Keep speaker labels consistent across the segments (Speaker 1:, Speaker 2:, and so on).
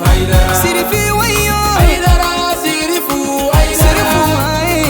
Speaker 1: Haidara.
Speaker 2: Sirifi wayo.
Speaker 1: Haidara, Sirifu Haidara.
Speaker 2: Sirifu aya.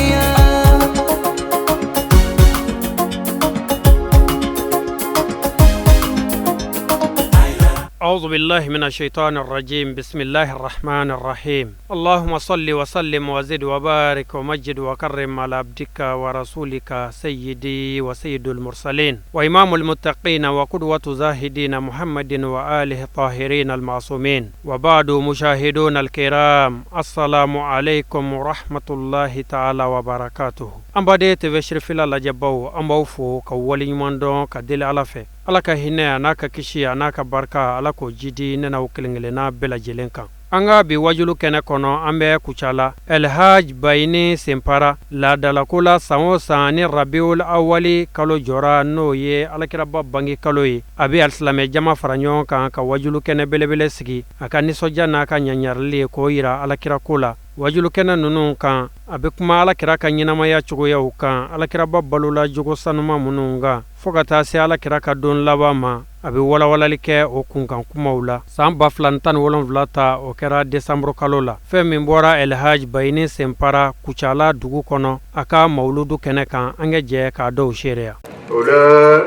Speaker 3: أعوذ بالله من الشيطان الرجيم. بسم الله الرحمن الرحيم. اللهم صل وسلم وزد وبارك ومجد وكرم على عبدك ورسولك سيدي وسيد المرسلين وإمام المتقين وقدوة زاهدين محمد وآله الطاهرين المعصومين. وبعد، مشاهدون الكرام، السلام عليكم ورحمة الله تعالى وبركاته. An baden TV Sirifila lajɛbaw, an b'aw fo ka waleɲuman dɔn ka deli Ala fɛ, Ala ka hinɛ a n'a ka kisi a n'a ka barika, Ala k'o jidi ne n'aw kelen kelenna bɛɛ lajɛlen kan. An ka bi wajulu kɛnɛ kɔnɔ, an bɛ Kucala, Elhaj Bayini Senpara laadalako la. San o san ni Rabiul Awali kalo jɔra, n'o ye Alakiraba bange kalo ye, a bɛ alisilamɛ jama fara ɲɔgɔn kan ka wajulu kɛnɛ belebele sigi, a ka nisɔndiya n'a ka ɲaɲarili k'o yira Alakirako la. Wajulu kɛnɛ ninnu kan, a bɛ kuma Alakira ka ɲɛnamaya cogoyaw kan, Alakiraba balola jogo sanuma minnu kan fɔɔ ka taa se Alakira ka don laban ma, a bɛ walawalali kɛ o kunkan kumaw la. San 2017 ta, o kɛra desanburu kalo la. Fɛn min bɔra Elhaj Bayini Senpara Kucala dugu kɔnɔ, a ka mawuludu kɛnɛ kan, an ka jɛ k'a dɔw seereya.
Speaker 4: O la,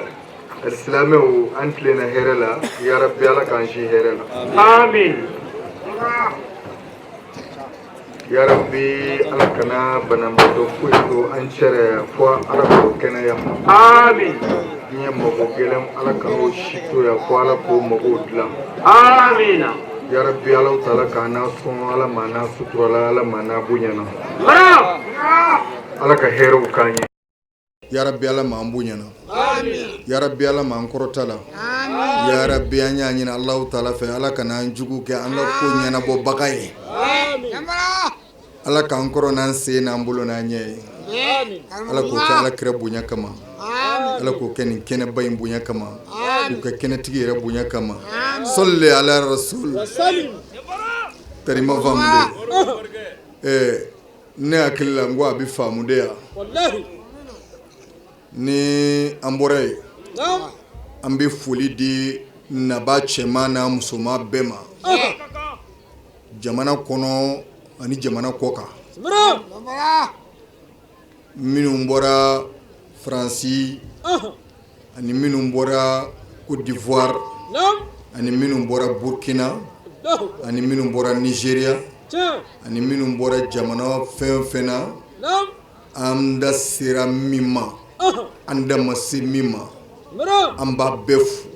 Speaker 4: alisilamɛw, an tilenna hɛrɛ la. Yarabi, Ala k'an si hɛrɛ la.
Speaker 3: Amin.
Speaker 4: Yarabi, Ala kana banabaatɔ foyi to an cɛrɛ fo Ala k'o kɛnɛya.
Speaker 3: Amin.
Speaker 4: Diɲɛ mago gɛlɛn, Ala kan'o si to yan fo Ala k'o mago dilan.
Speaker 3: Amina.
Speaker 4: Yarabi, Ala taala k'an n'a sɔn, Ala ma n'a suturala, Ala ma n'a bonyana, Ala ka hɛrɛw k'an ye. Yarabi, Ala m'an bonyana. Yarabi, Ala m'an kɔrɔta la. Yarabi, an y'a ɲini Alahu taala fɛ, Ala kana an jugu kɛ an ka ko ɲɛnabɔbaga ye. Ala k'an kɔrɔ n'an sen n'an bolo n'an ɲɛ ye. Ala k'o kɛ Ala kira bonya kama. Ala k'o kɛ nin kɛnɛba in bonya kama, k'o kɛ kɛnɛtigi yɛrɛ bonya kama. Sɔli ala rasul. Tarima faamu de. Ne hakili la, n ko a bɛ faamu de yan. Ni an bɔra yen, an bɛ foli di naba cɛman n'a musoman bɛɛ ma, jamana kɔnɔ ani jamana kɔ kan, minnu bɔra Faransi ani minnu bɔra Côte d'Ivoire ani minnu bɔra Burkina ani minnu bɔra Nigeria ani minnu bɔra jamana fɛn o fɛn na. An da sera min ma, an da ma se min ma, an b'a bɛɛ fo.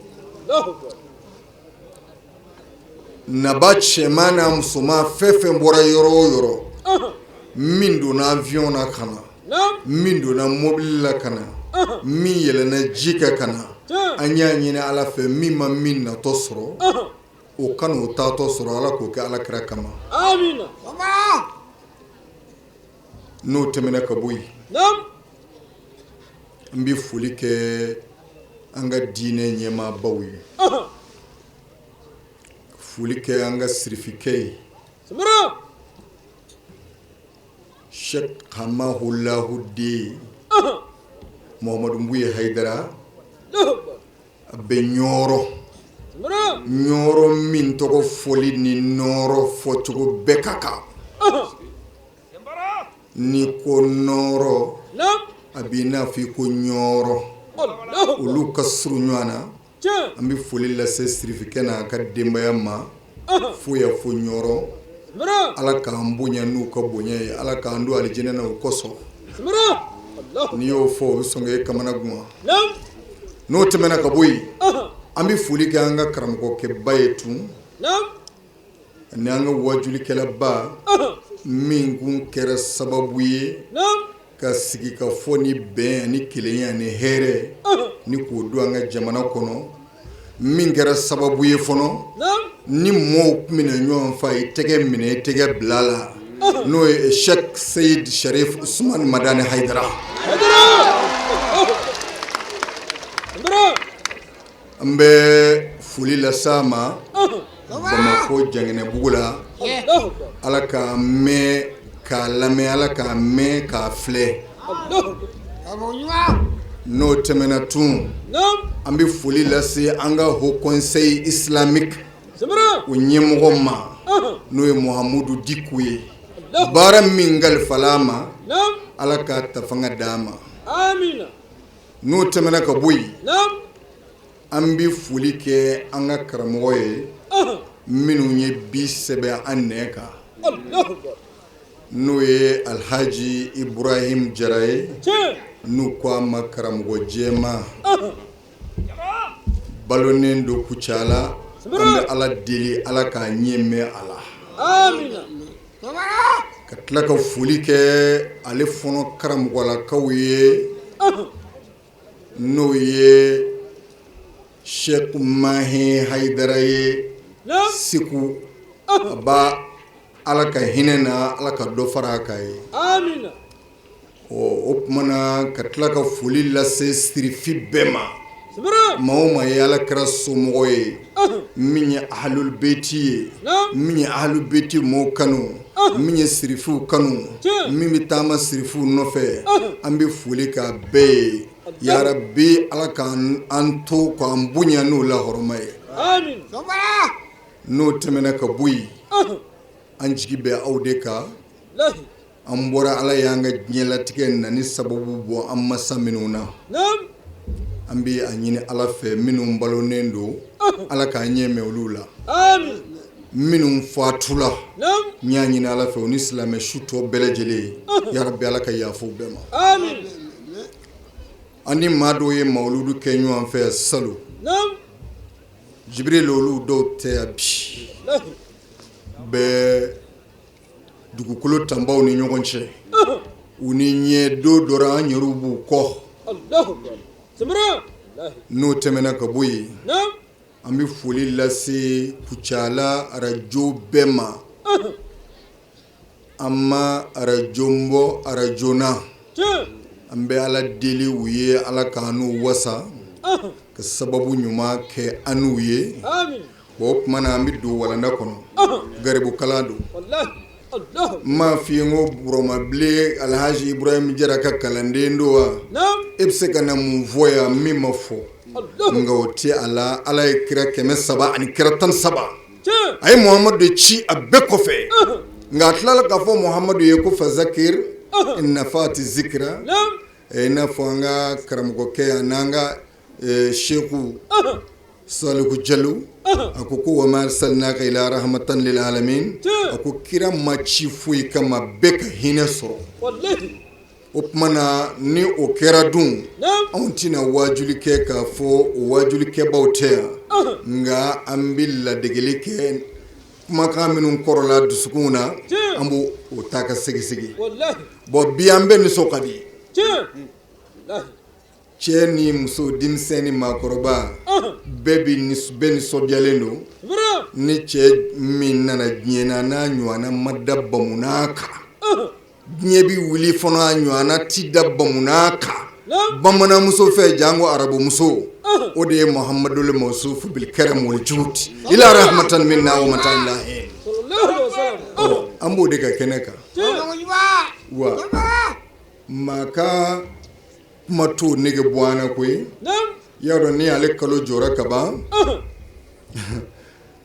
Speaker 4: Naba cɛman n'a musoman fɛn fɛn bɔra yɔrɔ o yɔrɔ, min donna avion na ka na, min donna mobili la ka na, min yɛlɛnna ji kan ka na, an y'a ɲini Ala fɛ, min ma min natɔ sɔrɔ, o kan'o taatɔ sɔrɔ. Ala k'o kɛ Ala kira kama. N'o tɛmɛna ka bɔ yen, n bɛ foli kɛ an ka diinɛ ɲɛmaabaw ye, foli kɛ an ka sirifikɛ ye, Sheikh Hamahulahu den Muhamadu Buye Hayidara, a bɛ Ɲɔrɔ, Ɲɔrɔ min tɔgɔ fɔli ni nɔɔrɔ fɔcogo bɛɛ ka kan. Ni ko nɔɔrɔ, a b'i n'a fɔ i ko Ɲɔrɔ, olu ka surun ɲɔgɔn na. An bɛ foli lase sirifikɛ n'a ka denbaya ma fo ya fo Ɲɔrɔ. Ala k'an bonya n'u ka bonya ye, Ala k'an don alijinɛ na o kosɔn. N'i y'o fɔ, o bɛ sɔn k'e kamana gan. N'o tɛmɛna ka bɔ yen, an bɛ foli kɛ an ka karamɔgɔkɛba ye tun ani an ka wajulikɛlaba min kun kɛra sababu ye ka sigi ka fɔ ni bɛn ani kelenya ani hɛrɛ ni k'o don an ka jamana kɔnɔ, min kɛra sababu ye fɔlɔ ni mɔɔw tun bɛna ɲɔgɔn fa, i tɛgɛ minɛ, i tɛgɛ bila la, n'o ye Sheikh Seyid Sharif Usman Madani Hayidara. An bɛ foli lase a ma Bamakɔ Janginɛbugu la. Ala k'a mɛn k'a lamɛn, Ala k'a mɛn k'a filɛ. N'o tɛmɛna tun, an bɛ foli lase an ka Haut Conseil islamique o ɲɛmɔgɔ ma. N'o ye Muhamudu Diko ye, baara min kalifala a ma, Ala k'a ta fanga d'a ma. N'o tɛmɛna ka bɔ yen, an bɛ foli kɛ an ka karamɔgɔ ye minnu ye bi sɛbɛn an nɛn kan, n'o ye Alhaji Ibrahim Jara ye, n'u ko a ma karamɔgɔ jɛma, balonen don Kucala. An bɛ Ala deli, Ala k'a ɲɛ mɛn a la. Ka tila ka foli kɛ ale fɔnɔ karamɔgɔlakaw ye, n'o ye Sheikh Mahi Hayidara ye Segu. A ba, Ala ka hinɛ na, Ala ka dɔ fara a kan ye. Ɔ, o tuma na, ka tila ka foli lase sirifi bɛɛ ma, maa o maa ye Ala kɛra somɔgɔ ye, min ye ahlul beyti ye, min ye ahlul beyti mɔɔw kanu, min ye sirifiw kanu, min bɛ taama sirifiw nɔfɛ, an bɛ foli k'a bɛɛ ye. Yarabi, Ala k'an an to k'an bonya n'o lahɔrɔma ye. N'o tɛmɛna ka bɔ yen, an jigi bɛ aw de kan. An bɔra, Ala y'an ka diɲɛlatigɛ nani sababu bɔ an masa minnu na, an bɛ a ɲini Ala fɛ, minnu balonen don, Ala k'an ɲɛ mɛn olu la. Minnu fatula, n y'a ɲini Ala fɛ, u ni silamɛ su tɔ bɛɛ lajɛlen, yarabi, Ala ka yafa u bɛɛ ma. An ni maa dɔw ye mawuludu kɛ ɲɔgɔn fɛ salon, Jibiril, olu dɔw tɛ yan bi, bɛɛ dugukolo tanbaw ni ɲɔgɔn cɛ, u ni ɲɛ don dɔ an yɛrɛw b'u kɔ. N'o tɛmɛna ka bɔ yen, an bɛ foli lase Kucala arajo bɛɛ ma. An ma arajo bɔ arajo na. An bɛ Ala deli u ye, Ala k'an n'u wasa ka sababu ɲuman kɛ an n'u ye. Bon, o tuma na, an bɛ don walanda kɔnɔ. Garibukalan don. N m'a f'i ye n ko Buramabilen Alhaji Ibrahim Jara ka kalanden don wa? E bɛ se ka na mun fɔ yan min ma fɔ? Nka o tɛ a la. Ala ye kira 300 ani kira 13, a ye Muhamadu de ci a bɛɛ kɔfɛ. Nka a tilala k'a fɔ Muhamadu ye ko fazakir nafati zikira. I n'a fɔ an ka karamɔgɔkɛ n'an ka seku Saliku Jalo, a ko ko wama arsalnaka ila rahmatan lil alamin. A ko kira ma ci foyi kama bɛɛ ka hinɛ sɔrɔ. O tuma na, ni o kɛra dun, anw tɛna wajuli kɛ k'a fɔ o wajulikɛbaw tɛ yan, nka an bɛ ladegeli kɛ. Kumakan minnu kɔrɔla dusukun na, an b'o o ta ka segisegi. Bon, bi an bɛɛ nisɔn ka di, cɛ ni muso, denmisɛn ni maakɔrɔba, bɛɛ bɛ bɛɛ nisɔndiyalen don. Ni cɛ min nana diɲɛ na, n'a ɲɔgɔnna ma da bamunan kan, diɲɛ bɛ wuli fana, a ɲɔgɔnna ti da bamunan kan bamananmuso fɛ, janko arabumuso. O de ye Muhamadul mawsufu bil karam wal jud ila rahmatan minna wa mata'in lahin. An b'o de ka kɛnɛ kan wa. Maa ka kuma t'o nege bɔ an na koyi. Y'a dɔn, ni ale kalo jɔra ka ban,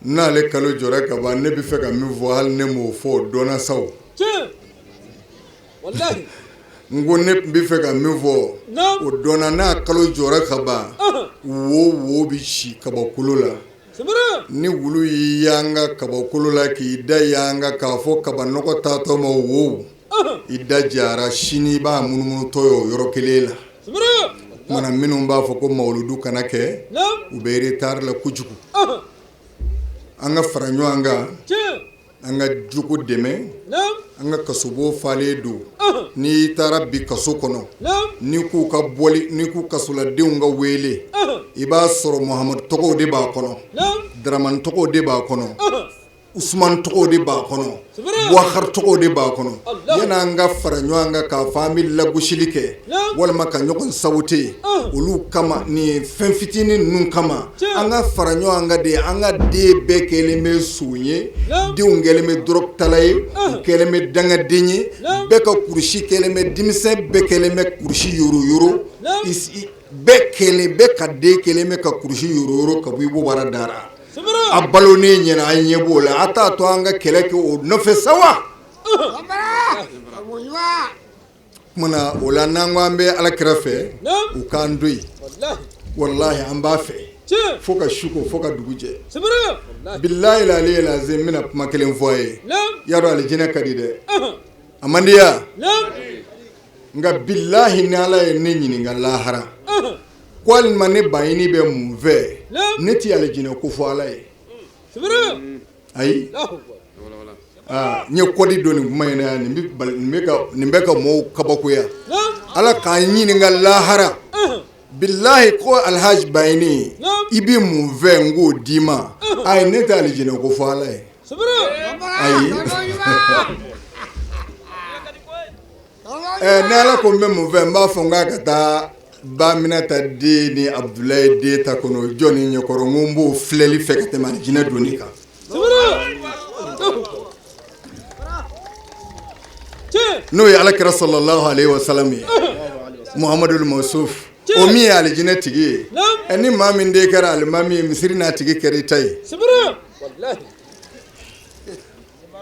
Speaker 4: n'ale kalo jɔra ka ban, ne bɛ fɛ ka min fɔ, hali ne m'o fɔ, o dɔnna sa. N ko ne tun bɛ fɛ ka min fɔ, o dɔnna. N'a kalo jɔra ka ban, wo wo bɛ ci kabakolo la. Ni wulu y'i yanga kabakolo la, k'i da yanga k'a fɔ kabanɔgɔ taatɔ ma wo, i da jara, sini i b'a munumunutɔ ye o yɔrɔ kelen la. Kumana, minnu b'a fɔ ko mawuludu kana kɛ, u bɛ retard la kojugu. An ka fara ɲɔgɔn kan, an ka jogo dɛmɛ. An ka kasobon falen don. N'i taara bi kaso kɔnɔ, n'i k'u ka bɔli, n'i k'u kasoladenw ka wele, i b'a sɔrɔ Muhamadu tɔgɔw de b'a kɔnɔ, Daramani tɔgɔw de b'a kɔnɔ, Usumani tɔgɔw de b'a kɔnɔ, Buwakari tɔgɔw de b'a kɔnɔ. Yan'an ka fara ɲɔgɔn kan k'a fɔ an bɛ lagosili kɛ walima ka ɲɔgɔn saboter olu kama, nin fɛn fitinin ninnu kama, an ka fara ɲɔgɔn kan de. An ka den bɛɛ kɛlen bɛ son ye, denw kɛlen bɛ drogue tala ye, u kɛlen bɛ dangaden ye, bɛɛ ka kurusi kɛlen bɛ, denmisɛn bɛɛ kɛlen bɛ kurusi yoroyoro, bɛɛ kɛlen bɛɛ ka den kɛlen bɛ ka kurusi yoroyoro ka bɔ i b'o baara dara. A balonen ɲɛna, an ɲɛ b'o la, a t'a to an ka kɛlɛ kɛ o nɔfɛ sa wa? Kumana o la, n'an ko an bɛ ala kira fɛ, u k'an to yen. Walahi, an b'a fɛ fo ka su ko, fo ka dugu jɛ. Bilahi lali lazim, n bɛna kuma kelen fɔ a ye. Y'a dɔn, alijinɛ ka di dɛ, a man di ya? Nka bilahi, ni ala ye ne ɲininka lahara ko walima ne Baɲini bɛ mun fɛ, ne ti alijinɛ ko fɔ ala ye. Ayi, aa, n ye kɔdi don nin kuma in na yan. Nin bɛ ka mɔgɔw kabakoya. Ala k'an ɲininka lahara, bilahi, ko Alhaji Baɲini, i bɛ mun fɛ n k'o d'i ma? Ayi, ne tɛ alijinɛ ko fɔ ala ye. Ayi, ni ala ko n bɛ mun fɛ, n b'a fɔ n k'a ka taa Baminata den ni Abudulayi den ta kɔnɔ jɔ ni ɲɛkɔrɔ, n ko n b'o filɛli fɛ ka tɛmɛ alijinɛ donni kan. N'o ye alakira sallallahu alaihi wasallam ye, Muhamadul Masuf, o min ye alijinɛ tigi ye. Ɛ, ni maa min den kɛra alimami ye, misiri n'a tigi kɛra i ta ye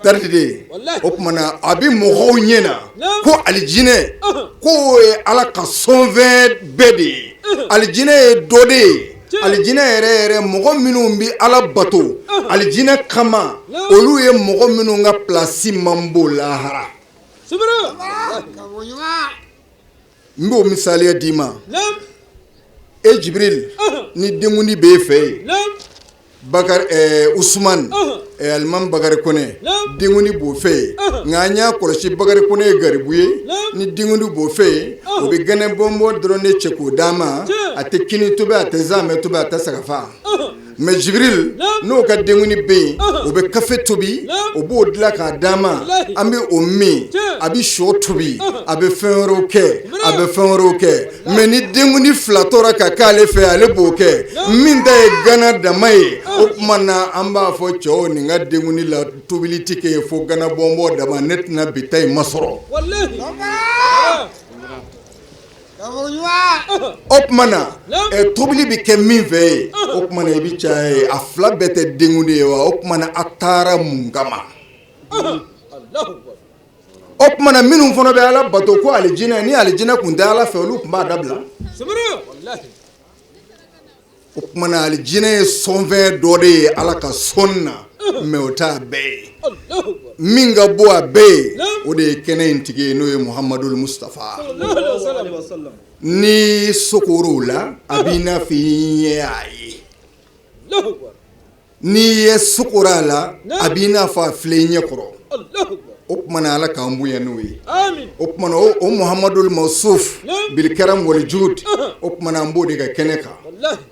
Speaker 4: taridi. O tuma na, a bɛ mɔgɔw ɲɛ na ko alijinɛ k'o ye ala ka sɔnfɛn bɛɛ de ye. Alijinɛ ye dɔ de ye. Alijinɛ yɛrɛ yɛrɛ, mɔgɔ minnu bɛ ala bato alijinɛ kama, olu ye mɔgɔ minnu ka pilasi man bon lahara. N b'o misaliya d'i ma. E Jibril, ni denkundi b'e fɛ yen, Bakari Usman, alimami Bakari Kɔnɛ, denkundi b'o fɛ yen. Nka an y'a kɔlɔsi, Bakari Kɔnɛ ye garibu ye. Ni denkundi b'o fɛ yen, o bɛ gɛnɛ bɔnbɔn dɔrɔn de cɛ k'o d'a ma. A tɛ kini tobi, a tɛ zamɛ tobi, a tɛ saga fa. Mais Jibril, n'o ka denkundi bɛ yen, o bɛ kafe tobi, o b'o dilan k'a d'a ma, an bɛ o min. A bɛ sɔ tobi, a bɛ fɛn wɛrɛw kɛ, a bɛ fɛn wɛrɛw kɛ. Mais ni denkundi fila tora ka k'ale fɛ, ale b'o kɛ. Min ta ye gana dama ye, o tuma na an b'a fɔ cɛw nin ka denkundi la, tobili tɛ kɛ fo gana bɔnbɔn dama. Ne tɛna bi ta in masɔrɔ. O tuma na, tobili bɛ kɛ min fɛ yen, o tuma na i bɛ caya ye. A fila bɛɛ tɛ denkundi ye wa? O tuma na, a taara mun kama? O tuma na, minnu fana bɛ ala bato ko alijinɛ, ni alijinɛ tun tɛ ala fɛ, olu tun b'a dabila. O tuma na, alijinɛ ye sɔnfɛn dɔ de ye ala ka sɔn na, mais o t'a bɛɛ ye. Min ka bɔ a bɛɛ ye, o de ye kɛnɛ in tigi ye, n'o ye Muhamadu Mustafa. Ni sokoro la, a b'i n'a fɔ i ɲɛ y'a ye. N'i ye sokoro a la, a b'i n'a fɔ a filɛ i ɲɛ kɔrɔ. O tuma na, ala k'an bonya n'o ye. O tuma na, o Muhamadu Masuf bilikaram walijud, o tuma na, an b'o de ka kɛnɛ kan.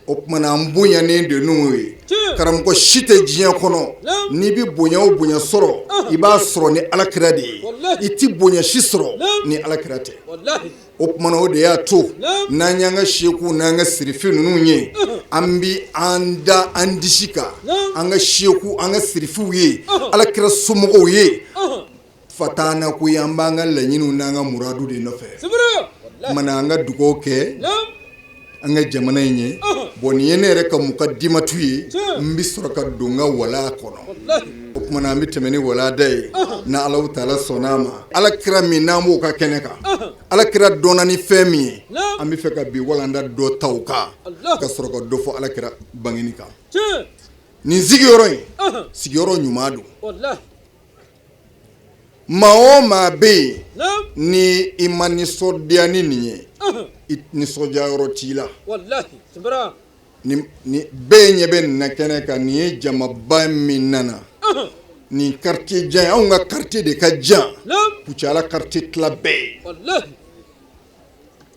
Speaker 4: O tuma na, an bonyanen de n'o ye. Karamɔgɔ si tɛ diɲɛ kɔnɔ, n'i bɛ bonya o bonya sɔrɔ, i b'a sɔrɔ ni alakira de ye. I tɛ bonya si sɔrɔ ni alakira tɛ. O tuma na, o de y'a to n'an y'an ka seku n'an ka sirifi ninnu ye, an bɛ an da an disi kan an ka seku, an ka sirifiw ye, alakira somɔgɔw ye. Fatana ko ye, an b'an ka laɲiniw n'an ka muradu de nɔfɛ. Kumana, an ka dugawu kɛ an ka jamana in ye. Bon, nin ye ne yɛrɛ ka mukadimatu ye. N bɛ sɔrɔ ka don n ka wala kɔnɔ. O tuma na, an bɛ tɛmɛ ni walada ye, n' Alahu taala sɔnna a ma. Ala kira min n'an b'o ka kɛnɛ kan, ala kira dɔnna ni fɛn min ye, an bɛ fɛ ka bi walanda dɔ ta o kan, ka sɔrɔ ka dɔ fɔ ala kira bangeni kan. Nin sigiyɔrɔ in, sigiyɔrɔ ɲuman don. Maa o maa bɛ yen ni i ma nisɔndiya ni nin ye, i nisɔndiya yɔrɔ t'i la. Ni bɛɛ ɲɛ bɛ nin na kɛnɛ kan, nin ye jamaba min nana nin quartier jan ye, anw ka quartier de ka jan Kucala quartier tila bɛɛ ye.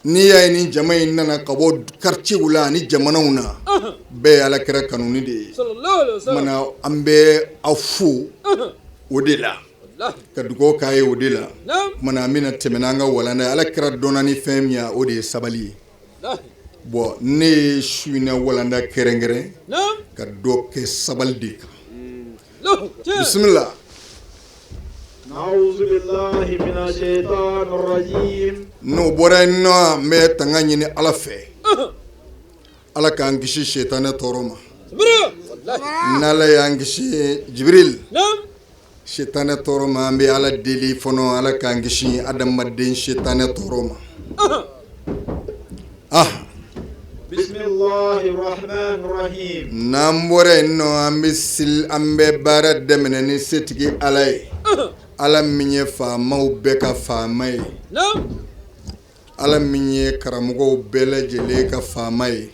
Speaker 4: N'i y'a ye ni jama in nana ka bɔ quartierw la ani jamanaw na, bɛɛ ye ala kira kanuni de ye. Kumana, an bɛ aw fo o de la, ka dugawu k'a ye o de la. Kumana, an bɛna tɛmɛ n'an ka walanda ye. Ala kira dɔnna ni fɛn min ye, o de ye sabali ye. Bon, ne ye su in na walanda kɛrɛnkɛrɛn ka dɔ kɛ sabali de kan. Bisimila. N'o bɔra yen nɔ, n bɛ tanga ɲini ala fɛ, ala k'an kisi sitanɛ tɔɔrɔ ma. N'Ala y'an kisi Jibril sitanɛ tɔɔrɔ ma, an bɛ Ala deli fɔlɔ, Ala k'an kisi adamaden sitanɛ tɔɔrɔ ma. Ah, n'an bɔra yen nɔ, an bɛ an bɛ baara daminɛ ni setigi Ala ye, Ala min ye faamaw bɛɛ ka faama ye, Ala min ye karamɔgɔw bɛɛ lajɛlen ka faama ye,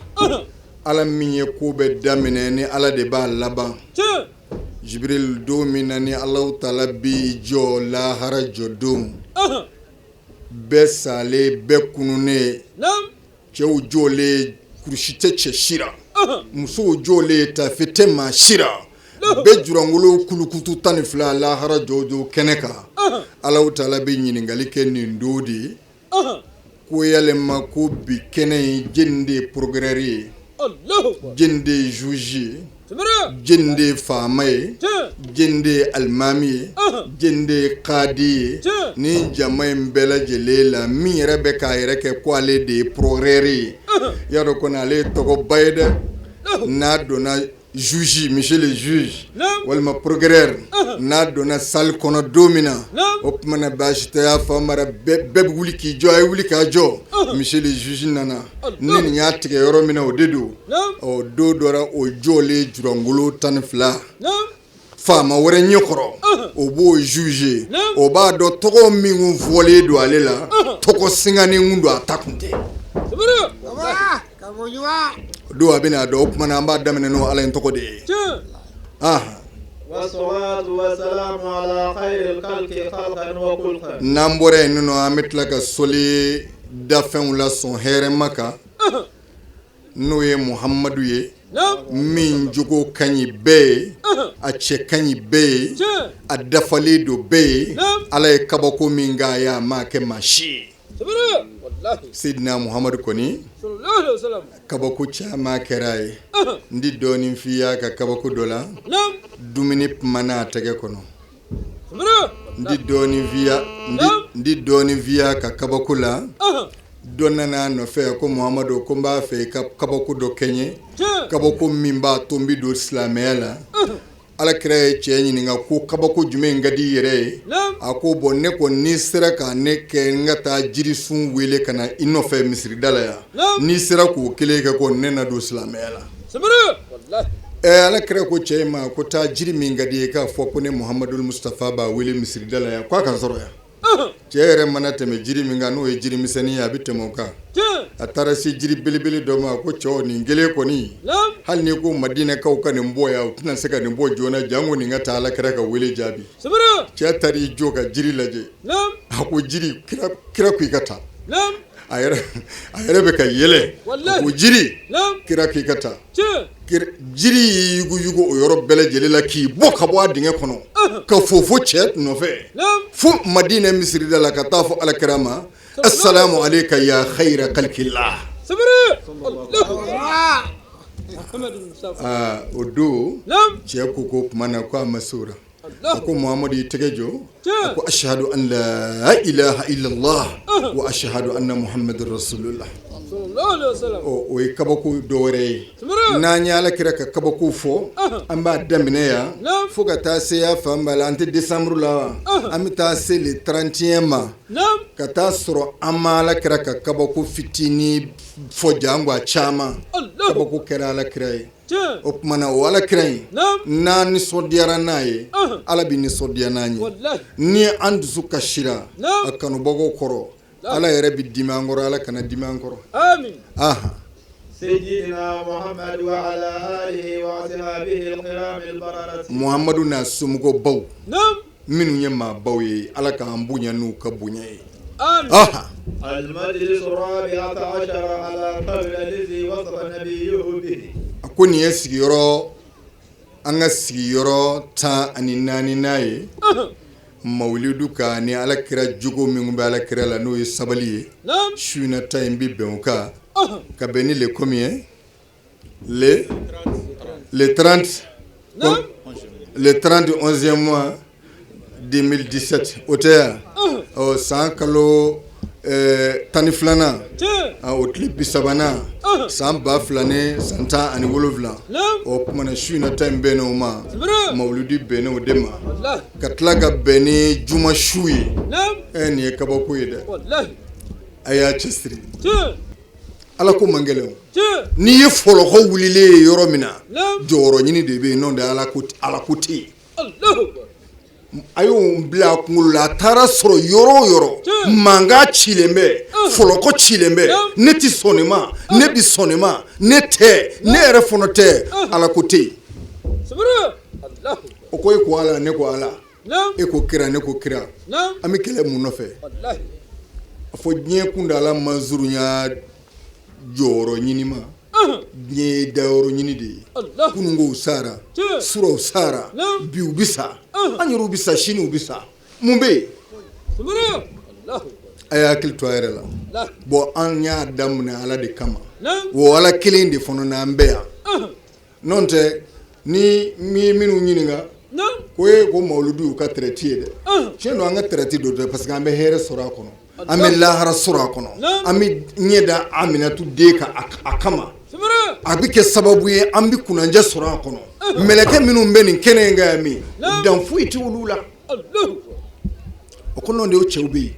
Speaker 4: Ala min ye ko bɛɛ daminɛ ni Ala de b'a laban. Jibril, don min na ni Alahu taala b'i jɔ lahara jɔ don, bɛɛ salen, bɛɛ kununnen, cɛw jɔlen, kurusi tɛ cɛ si la, musow jɔlen, tafe tɛ maa si la, bɛɛ jurangolo kulukutu 12 lahara jɔ don kɛnɛ kan, Alahu taala bɛ ɲininkali kɛ nin don de ye ko yalima ko bi kɛnɛ in, jɔni de ye procureur ye, jɔni de ye juge ye, jɔni de ye faama ye, jɔni de ye alimami ye, jɔni de ye kadi ye? Ni jama in bɛɛ lajɛlen la, min yɛrɛ bɛ k'a yɛrɛ kɛ ko ale de ye procureur ye, y'a dɔn kɔni ale ye tɔgɔba ye dɛ. N'a donna juge, monsieur le juge walima procureur, n'a donna salle kɔnɔ don min na, o tuma na baasi tɛ, y'a fɔ mara, bɛɛ bɛ wuli k'i jɔ, a ye wuli k'a jɔ, monsieur le juge nana. Ni nin y'a tigɛ yɔrɔ min na, o de don. Ɔ, don dɔ la, o jɔlen jurangolo 12 faama wɛrɛ ɲɛkɔrɔ, o b'o juge, o b'a dɔn tɔgɔ min kun fɔlen don ale la, tɔgɔ singanen kun don, a ta kun tɛ. Don a bɛna a dɔn. O tuma na, an b'a daminɛ n'o Ala in tɔgɔ de ye. Ah, n'an bɔra yen nɔ, an bɛ tila ka sɔli dafɛnw la sɔn hɛrɛma kan, n'o ye Muhamadu ye, min jogo ka ɲi bɛɛ ye, a cɛ ka ɲi bɛɛ ye, a dafalen don bɛɛ ye. Ala ye kabako min k'a ye, a m'a kɛ maa si ye. Seydina Muhamadu kɔni, kabako caman kɛra a ye. N di dɔɔnin f'i y'a ka kabako dɔ la, dumuni kumana a tɛgɛ kɔnɔ. N di dɔɔnin f'i ya, n di dɔɔnin f'i y'a ka kabako la. Dɔ nana a nɔfɛ ko Muhamadu, ko n b'a fɛ i ka kabako dɔ kɛ n ye, kabako min b'a to n bɛ don silamɛya la. Ala kira ye cɛ ɲininka ko kabako jumɛn ka di i yɛrɛ ye? A ko bɔn, ne ko n'i sera ka ne kɛ n ka taa jirisun wele ka na i nɔfɛ misirida la yan, n'i sera k'o kelen kɛ, ko ne na don silamɛya la. Ɛ, ala kira ko cɛ in ma ko taa, jiri min ka di i ye, k'a fɔ ko ne Muhamadu Mustafa b'a wele misirida la yan, k'a ka sɔrɔ yan. Cɛ yɛrɛ mana tɛmɛ jiri min kan, n'o ye jiri misɛnnin ye, a bɛ tɛmɛ o kan. A taara se jiri belebele dɔ ma, ko cɛw, nin kelen kɔni, hali n'i ko Madinɛkaw ka nin bɔ yan, u tɛna se ka nin bɔ joona, janko nin ka taa ala kira ka wele jaabi. Cɛ taara i jɔ ka jiri lajɛ, a ko jiri, kira ko i ka taa. A yɛrɛ bɛ ka yɛlɛ, ko jiri, kira ko i ka taa. Jiri y'i yuguyugu o yɔrɔ bɛɛ lajɛlen la k'i bɔ ka bɔ a dingɛ kɔnɔ ka fofo cɛ nɔfɛ fo Madinɛ misirida la, ka taa fɔ ala kira ma: assalamu alayka ya khayra khalqillah. Aa, o don cɛ ko tuma na ko a ma se o la. A ko Muhamadu y'i tɛgɛ jɔ, a ko ashhadu an la ilaha illallah wa ashhadu anna muhammadur rasulullah. Ɔ, o ye kabako dɔ wɛrɛ ye. N'an ye ala kira ka kabako fɔ, an b'a daminɛ yan fo ka taa se ya fan b'a la, an tɛ décembre la wa, an bɛ taa se le 31 ma, ka taa sɔrɔ an ma ala kira ka kabako fitinin fɔ, janko a caman. Kabako kɛra ala kira ye. O tuma na, o ala kira in, n'an nisɔndiyara n'a ye, Ala bɛ nisɔndiya n'an ye. Ni an dusu kasira a kanubagaw kɔrɔ, Ala yɛrɛ bɛ dimi an kɔrɔ. Ala kana dimi an kɔrɔ. Aha.
Speaker 1: سيدنا محمد وعلى آله وأصحابه الكرام البررة.
Speaker 4: Muhamadu n'a somɔgɔw baw minnu ye maabaw ye, Ala k'an bonya n'u ka bonya ye. Aha.
Speaker 1: المجلس الرابع عشر على قول الذي وصف نبيه به.
Speaker 4: A ko nin ye sigiyɔrɔ, an ka sigiyɔrɔ 14nan ye mawulidu kan ni ala kira jogo min bɛ ala kira la, n'o ye sabali ye. Su in na ta in bɛ bɛn o kan, ka bɛn ni le combien? Le 30, le 30 11e mois 2017, o tɛ yan. Ɔ, san kalo 12nan, o tile 30nan, san 2017, o tuma na su in na ta in bɛnnen o ma, mawuludi bɛnnen o de ma, ka tila ka bɛn ni juma su ye. Ɛ, nin ye kabako ye dɛ. A y'a cɛsiri, Ala ko man gɛlɛn. N'i ye fɔlɔkɔ wulilen ye yɔrɔ min na, jɔyɔrɔ ɲini de bɛ yen, n'o tɛ Ala ko tɛ yen. A y'o bila a kunkolo la, a taara sɔrɔ yɔrɔ o yɔrɔ mankan cilen bɛ, fɔlɔkɔ cilen bɛ, ne tɛ sɔn nin ma, ne bɛ sɔn nin ma, ne tɛ, ne yɛrɛ fana tɛ, Ala ko tɛ yen. O ko e ko Ala, ne ko Ala, e ko kira, ne ko kira, an bɛ kɛlɛ mun nɔfɛ? A fɔ diɲɛ kuntaala man surunya jɔyɔrɔ ɲini ma, diɲɛ ye dayɔrɔ ɲini de ye. Kununko u sara, surɔ u sara, bi u bɛ sa, an yɛrɛw bɛ sa, sini u bɛ sa, mun bɛ yen? A y'a hakili to a yɛrɛ la. Bon, an y'a daminɛ Ala de kama, o Ala kelen de fana n'an bɛ yan. N'o tɛ, ni minnu ɲininka ko e ko mawuludu y'u ka traite ye dɛ, tiɲɛ don, an ka traite don dɛ, parce que an bɛ hɛrɛ sɔrɔ a kɔnɔ, an bɛ lahara sɔrɔ a kɔnɔ, an bɛ ɲɛ da Aminatu den kan a kama, a bɛ kɛ sababu ye an bɛ kunnandiya sɔrɔ a kɔnɔ. Mɛlɛkɛ minnu bɛ nin kɛnɛ in kan yan min, dan foyi tɛ olu la. O kɔnɔ de, o cɛw bɛ yen.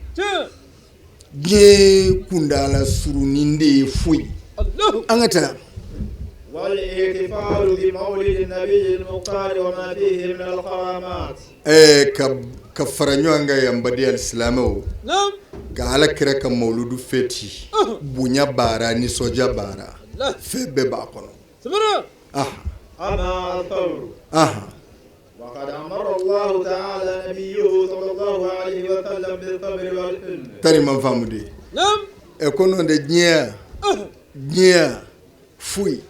Speaker 4: Diɲɛ kuntaala surunnin de ye foyi. An ka taa. Ka fara ɲɔgɔn kan yan, baden silamɛw, ka Ala kira ka mawuludu fɛti, bonya b'a ra, nisɔndiya b'a ra, fɛn bɛɛ b'a kɔnɔ. Tari ma faamu de. Ɛ, ko n'o tɛ, diɲɛ diɲɛ foyi,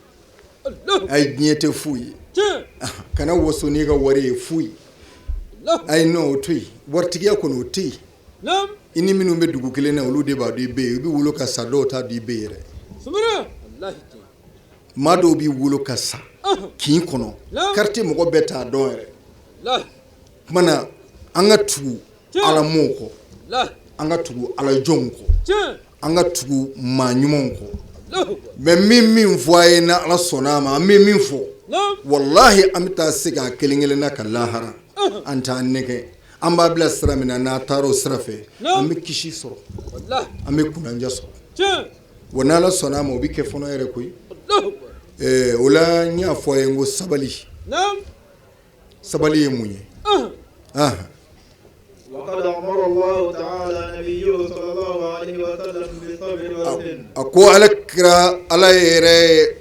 Speaker 4: ayi, diɲɛ tɛ foyi ye. Kana waso n'i ka wari ye foyi, ayi, non, o to yen. Waritigiya kɔni, o tɛ yen. I ni minnu bɛ dugu kelen na, olu de b'a dɔn i bɛ yen. I bɛ wolo ka sa, dɔw t'a dɔn i bɛ yen yɛrɛ. Maa dɔw b'i wolo ka sa kin kɔnɔ, quartier mɔgɔ bɛɛ t'a dɔn yɛrɛ. Tuma na, an ka tugu Ala mɔɔw kɔ, an ka tugu Ala jɔnw kɔ, an ka tugu maa ɲumanw kɔ. Mais min min fɔ a ye, na Ala sɔnna a ma, an bɛ min fɔ, walahi, an bɛ taa se k'a kelen kelen na ka lahara. An t'an nɛgɛ, an b'a bila sira min na, n'a taara o sira fɛ, an bɛ kisi sɔrɔ, an bɛ kunnandiya sɔrɔ. Wa n'Ala sɔnna a ma, o bɛ kɛ fɔlɔ yɛrɛ koyi. O la, n y'a fɔ a ye n ko sabali, sabali ye mun ye? A ko Ala kira, Ala yɛrɛ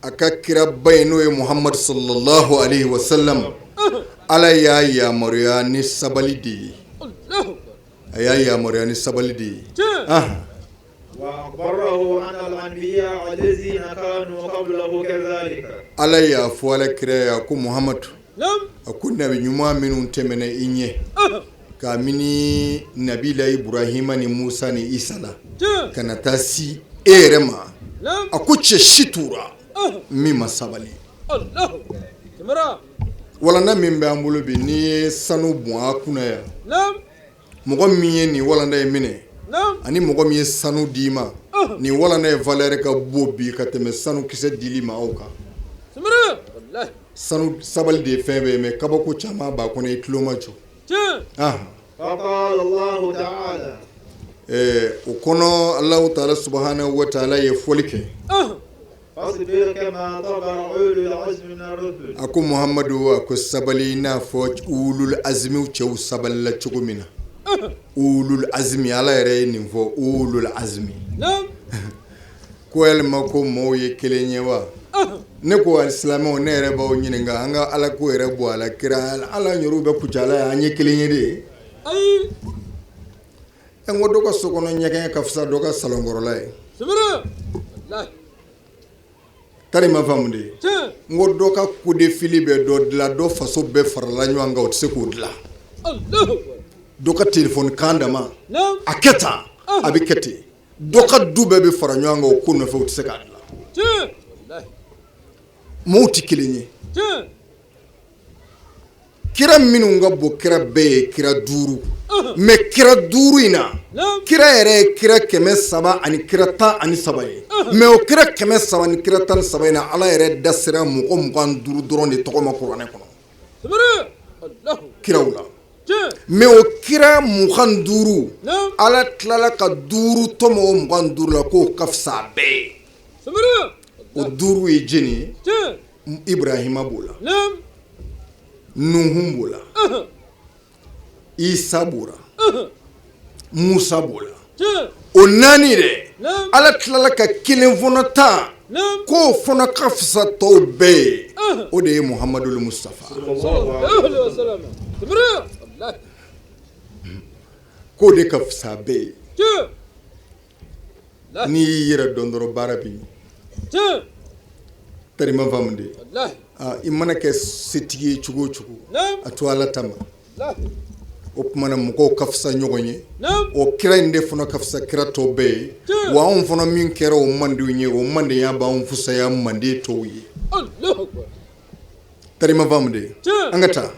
Speaker 4: a ka kiraba ye, n'o ye Muhamadu sallallahu alaihi wasallam, Ala y'a yamaruya ni sabali de ye, a y'a yamaruya ni sabali de ye. Ala y'a fɔ Ala kira ye ko Muhamadu, a ko nabi ɲuman minnu tɛmɛna i ɲɛ, kabini nabila Iburahima ni Musa ni Isa la ka na taa si e yɛrɛ ma, a ko cɛ si t'u ra min ma sabali. Walanda min bɛ an bolo bi, n'i ye sanu bɔn a kunna yan, mɔgɔ min ye nin walanda in minɛ ani mɔgɔ min ye sanu d'i ma, nin walanda in valeur ka bon bi ka tɛmɛ sanu kisɛ dili ma aw kan. Sanu, sabali de ye fɛn bɛɛ ye, mais kabako caman b'a kɔnɔ, i tulo ma jɔ. O kɔnɔ, Alahu taala subahana wa taala ye fɔli kɛ. A ko Muhamadu, a ko sabali i n'a fɔ ulul azimiw cɛw sabalila cogo min na. Ulul azimi, Ala yɛrɛ ye nin fɔ, ulul azimi. Ko yalima ko maaw ye kelen ye wa? Ne ko alisilamɛw, ne yɛrɛ b'aw ɲininka, an ka Ala ko yɛrɛ bɔ a la, kira ala yɛrɛw bɛ Kucala yan, an ye kelen ye de ye? N ko dɔ ka so kɔnɔ ɲɛgɛn ka fisa dɔ ka salonkɔrɔla ye. Tari ma faamu de. N ko dɔ ka coup de fil bɛ dɔ dilan, dɔ faso bɛɛ farala ɲɔgɔn kan, o tɛ se k'o dilan. Dɔ ka téléphone kan dama a kɛ tan, a bɛ kɛ ten, dɔ ka du bɛɛ bɛ fara ɲɔgɔn kan o ko nɔfɛ, o tɛ se k'a dilan. Maaw tɛ kelen ye. Kira minnu ka bon kira bɛɛ ye, kira duuru. Mais kira duuru in na, kira yɛrɛ ye kira 313 ye. Mais o kira 313 in na, Ala yɛrɛ da sera mɔgɔ 25 dɔrɔn de tɔgɔ ma kuranɛ kɔnɔ kiraw la. Mais o kira 25, Ala tilala ka duuru tɔmɔ o 25 la k'o ka fisa a bɛɛ ye. O duuru ye jɔni ye? Ibrahima b'o la, Nuhun b'o la, Isa b'o la, Musa b'o la. O naani dɛ, Ala tilala ka kelen fana ta k'o fana ka fisa tɔw bɛɛ ye, o de ye Muhamadul Mustafa, k'o de ka fisa bɛɛ ye. N'i y'i yɛrɛ dɔn dɔrɔn baara b'i ɲɛ. Tari ma faamu de, i mana kɛ setigi ye cogo o cogo, a to Ala ta ma. O tuma na mɔgɔw ka fisa ɲɔgɔn ye, o kira in de fana ka fisa kira tɔw bɛɛ ye. Wa anw fana min kɛra o mandenw ye, o mandenya b'anw fisaya manden tɔw ye. Tari ma faamu de, an ka taa.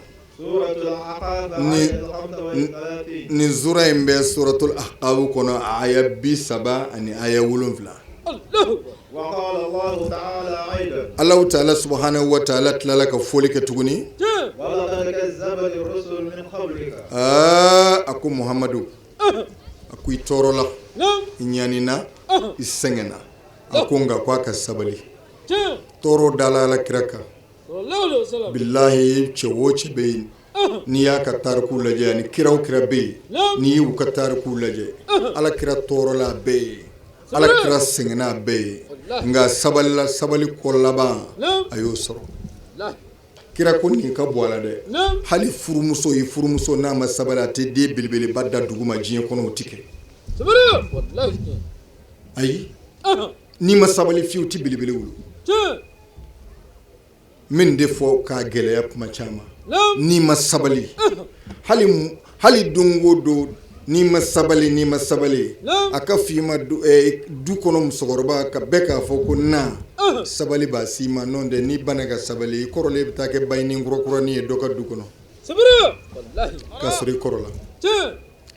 Speaker 4: Nin sura in bɛ suratul ahqaf kɔnɔ, aya 37. Alahu taala subahanahu wa taala tilala ka foli kɛ tuguni. Aa, a ko Muhamadu, a ko i tɔɔrɔla, i ɲanina, i sɛgɛnna. A ko nka ko a ka sabali. Tɔɔrɔ dala Ala kira kan. Bilahi, cɛ o cɛ bɛ yen, n'i y'a ka tariku lajɛ, ani kira o kira bɛ yen, n'i y'u ka tariku lajɛ, Ala kira tɔɔrɔla a bɛɛ ye, Ala kira sɛgɛnna a bɛɛ ye, nka sabalila, sabali kɔ laban a y'o sɔrɔ. Kira ko nin ka bɔ a la dɛ. Hali furumuso, i furumuso n'a ma sabali, a tɛ den belebeleba da dugu ma diɲɛ kɔnɔ, o tɛ kɛ. Ayi, n'i ma sabali fiyewu, tɛ belebele wolo. Min de fɔ k'a gɛlɛya kuma caman, n'i ma sabali, hali don o don, n'i ma sabali, n'i ma sabali, a ka fɔ i ma du kɔnɔ, musokɔrɔba ka bɛɛ k'a fɔ ko na sabali b'a si ma. N'o tɛ, n'i banna ka sabali, i kɔrɔlen bɛ taa kɛ bayinin kurakurani ye dɔ ka du kɔnɔ k'a sɔrɔ i kɔrɔla.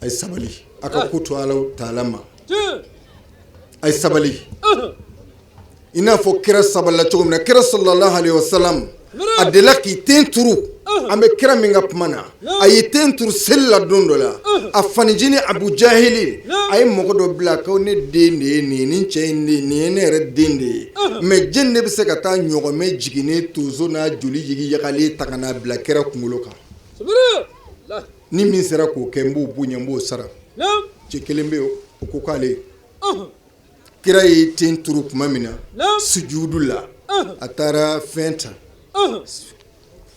Speaker 4: A ye sabali, a ka ko to Ala taala ma. A ye sabali i n'a fɔ kira sabalila cogo min na. Kira sallallahu alaihi wasallam, a delila k'i ten turu. An bɛ kira min ka kuma na, a y'i ten turu seli la don dɔ la. A fanicinin Abu Jahili, a ye mɔgɔ dɔ bila ko ne den de ye nin ye, nin cɛ in de, nin ye ne yɛrɛ den de ye. Mais jɛn de bɛ se ka taa ɲɔgɔmɛ jiginnen tonso n'a joli jigi yagalen ta ka n'a bila kira kunkolo kan? Ni min sera k'o kɛ, n b'o bonya, n b'o sara. Cɛ kelen bɛ yen, o ko k'ale. Kira y'i ten turu tuma min na sujudu la, a taara fɛn ta,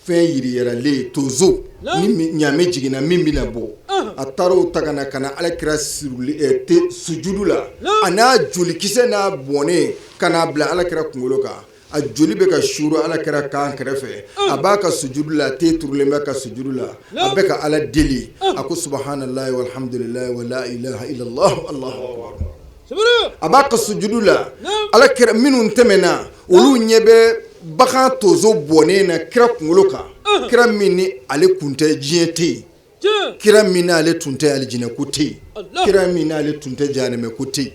Speaker 4: fɛn yiriyɛrɛlen, tonso ni ɲaamɛ jiginna min bɛna bɔ, a taara o ta ka na, ka na Ala kira sujudu la, a n'a jolikisɛ n'a bɔnnen, ka n'a bila Ala kira kunkolo kan. A joli bɛ ka suuru Ala kira kan kɛrɛfɛ. A b'a ka sujudu la, a ten turulen bɛ ka sujudu la, a bɛ ka Ala deli. A ko subahanallahi walhamdulillahi wala ilaha illallah allahu akbar. A b'a ka sujudu la, Ala kira minnu tɛmɛna, olu ɲɛ bɛ bagan tonso bɔnnen na kira kunkolo kan. Kira min ni ale kun tɛ, diɲɛ tɛ yen. Kira min n'ale tun tɛ, alijinɛ ko tɛ yen. Kira min n'ale tun tɛ, jahanamɛ ko tɛ yen.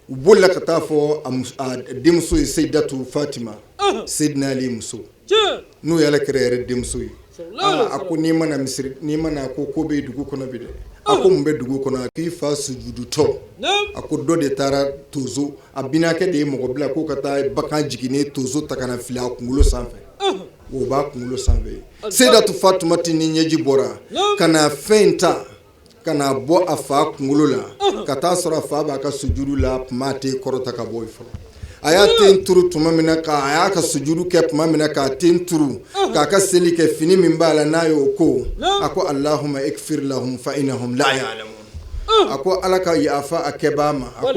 Speaker 4: U bolila ka taa fɔ a denmuso ye, Seyidatu Fatima, Seyidina Ali muso, n'o ye Ala kira yɛrɛ denmuso ye. A ko n'i ma na misiri, n'i ma na, ko ko bɛ dugu kɔnɔ bi dɛ. A ko mun bɛ dugu kɔnɔ? A k'i fa sujudutɔ, a ko dɔ de taara tonso, a binakɛ de ye mɔgɔ bila k'o ka taa bagan jiginnen tonso ta ka na fili a kunkolo sanfɛ, o b'a kunkolo sanfɛ. Seyidatu Fatumati ni ɲɛji bɔra ka na fɛn in ta ka n'a bɔ a fa kunkolo la, ka taa sɔrɔ a fa b'a ka sujudu la tuma tɛ kɔrɔta ka bɔ fɔlɔ. A y'a ten turu tuma min na, a y'a ka sujudu kɛ tuma min na, k'a ten turu k'a ka seli kɛ, fini min b'a la n'a y'o ko, a ko allahumma ikfir lahum fa innahum la ya'lamun. A ko Ala ka yafa a kɛbaa ma. A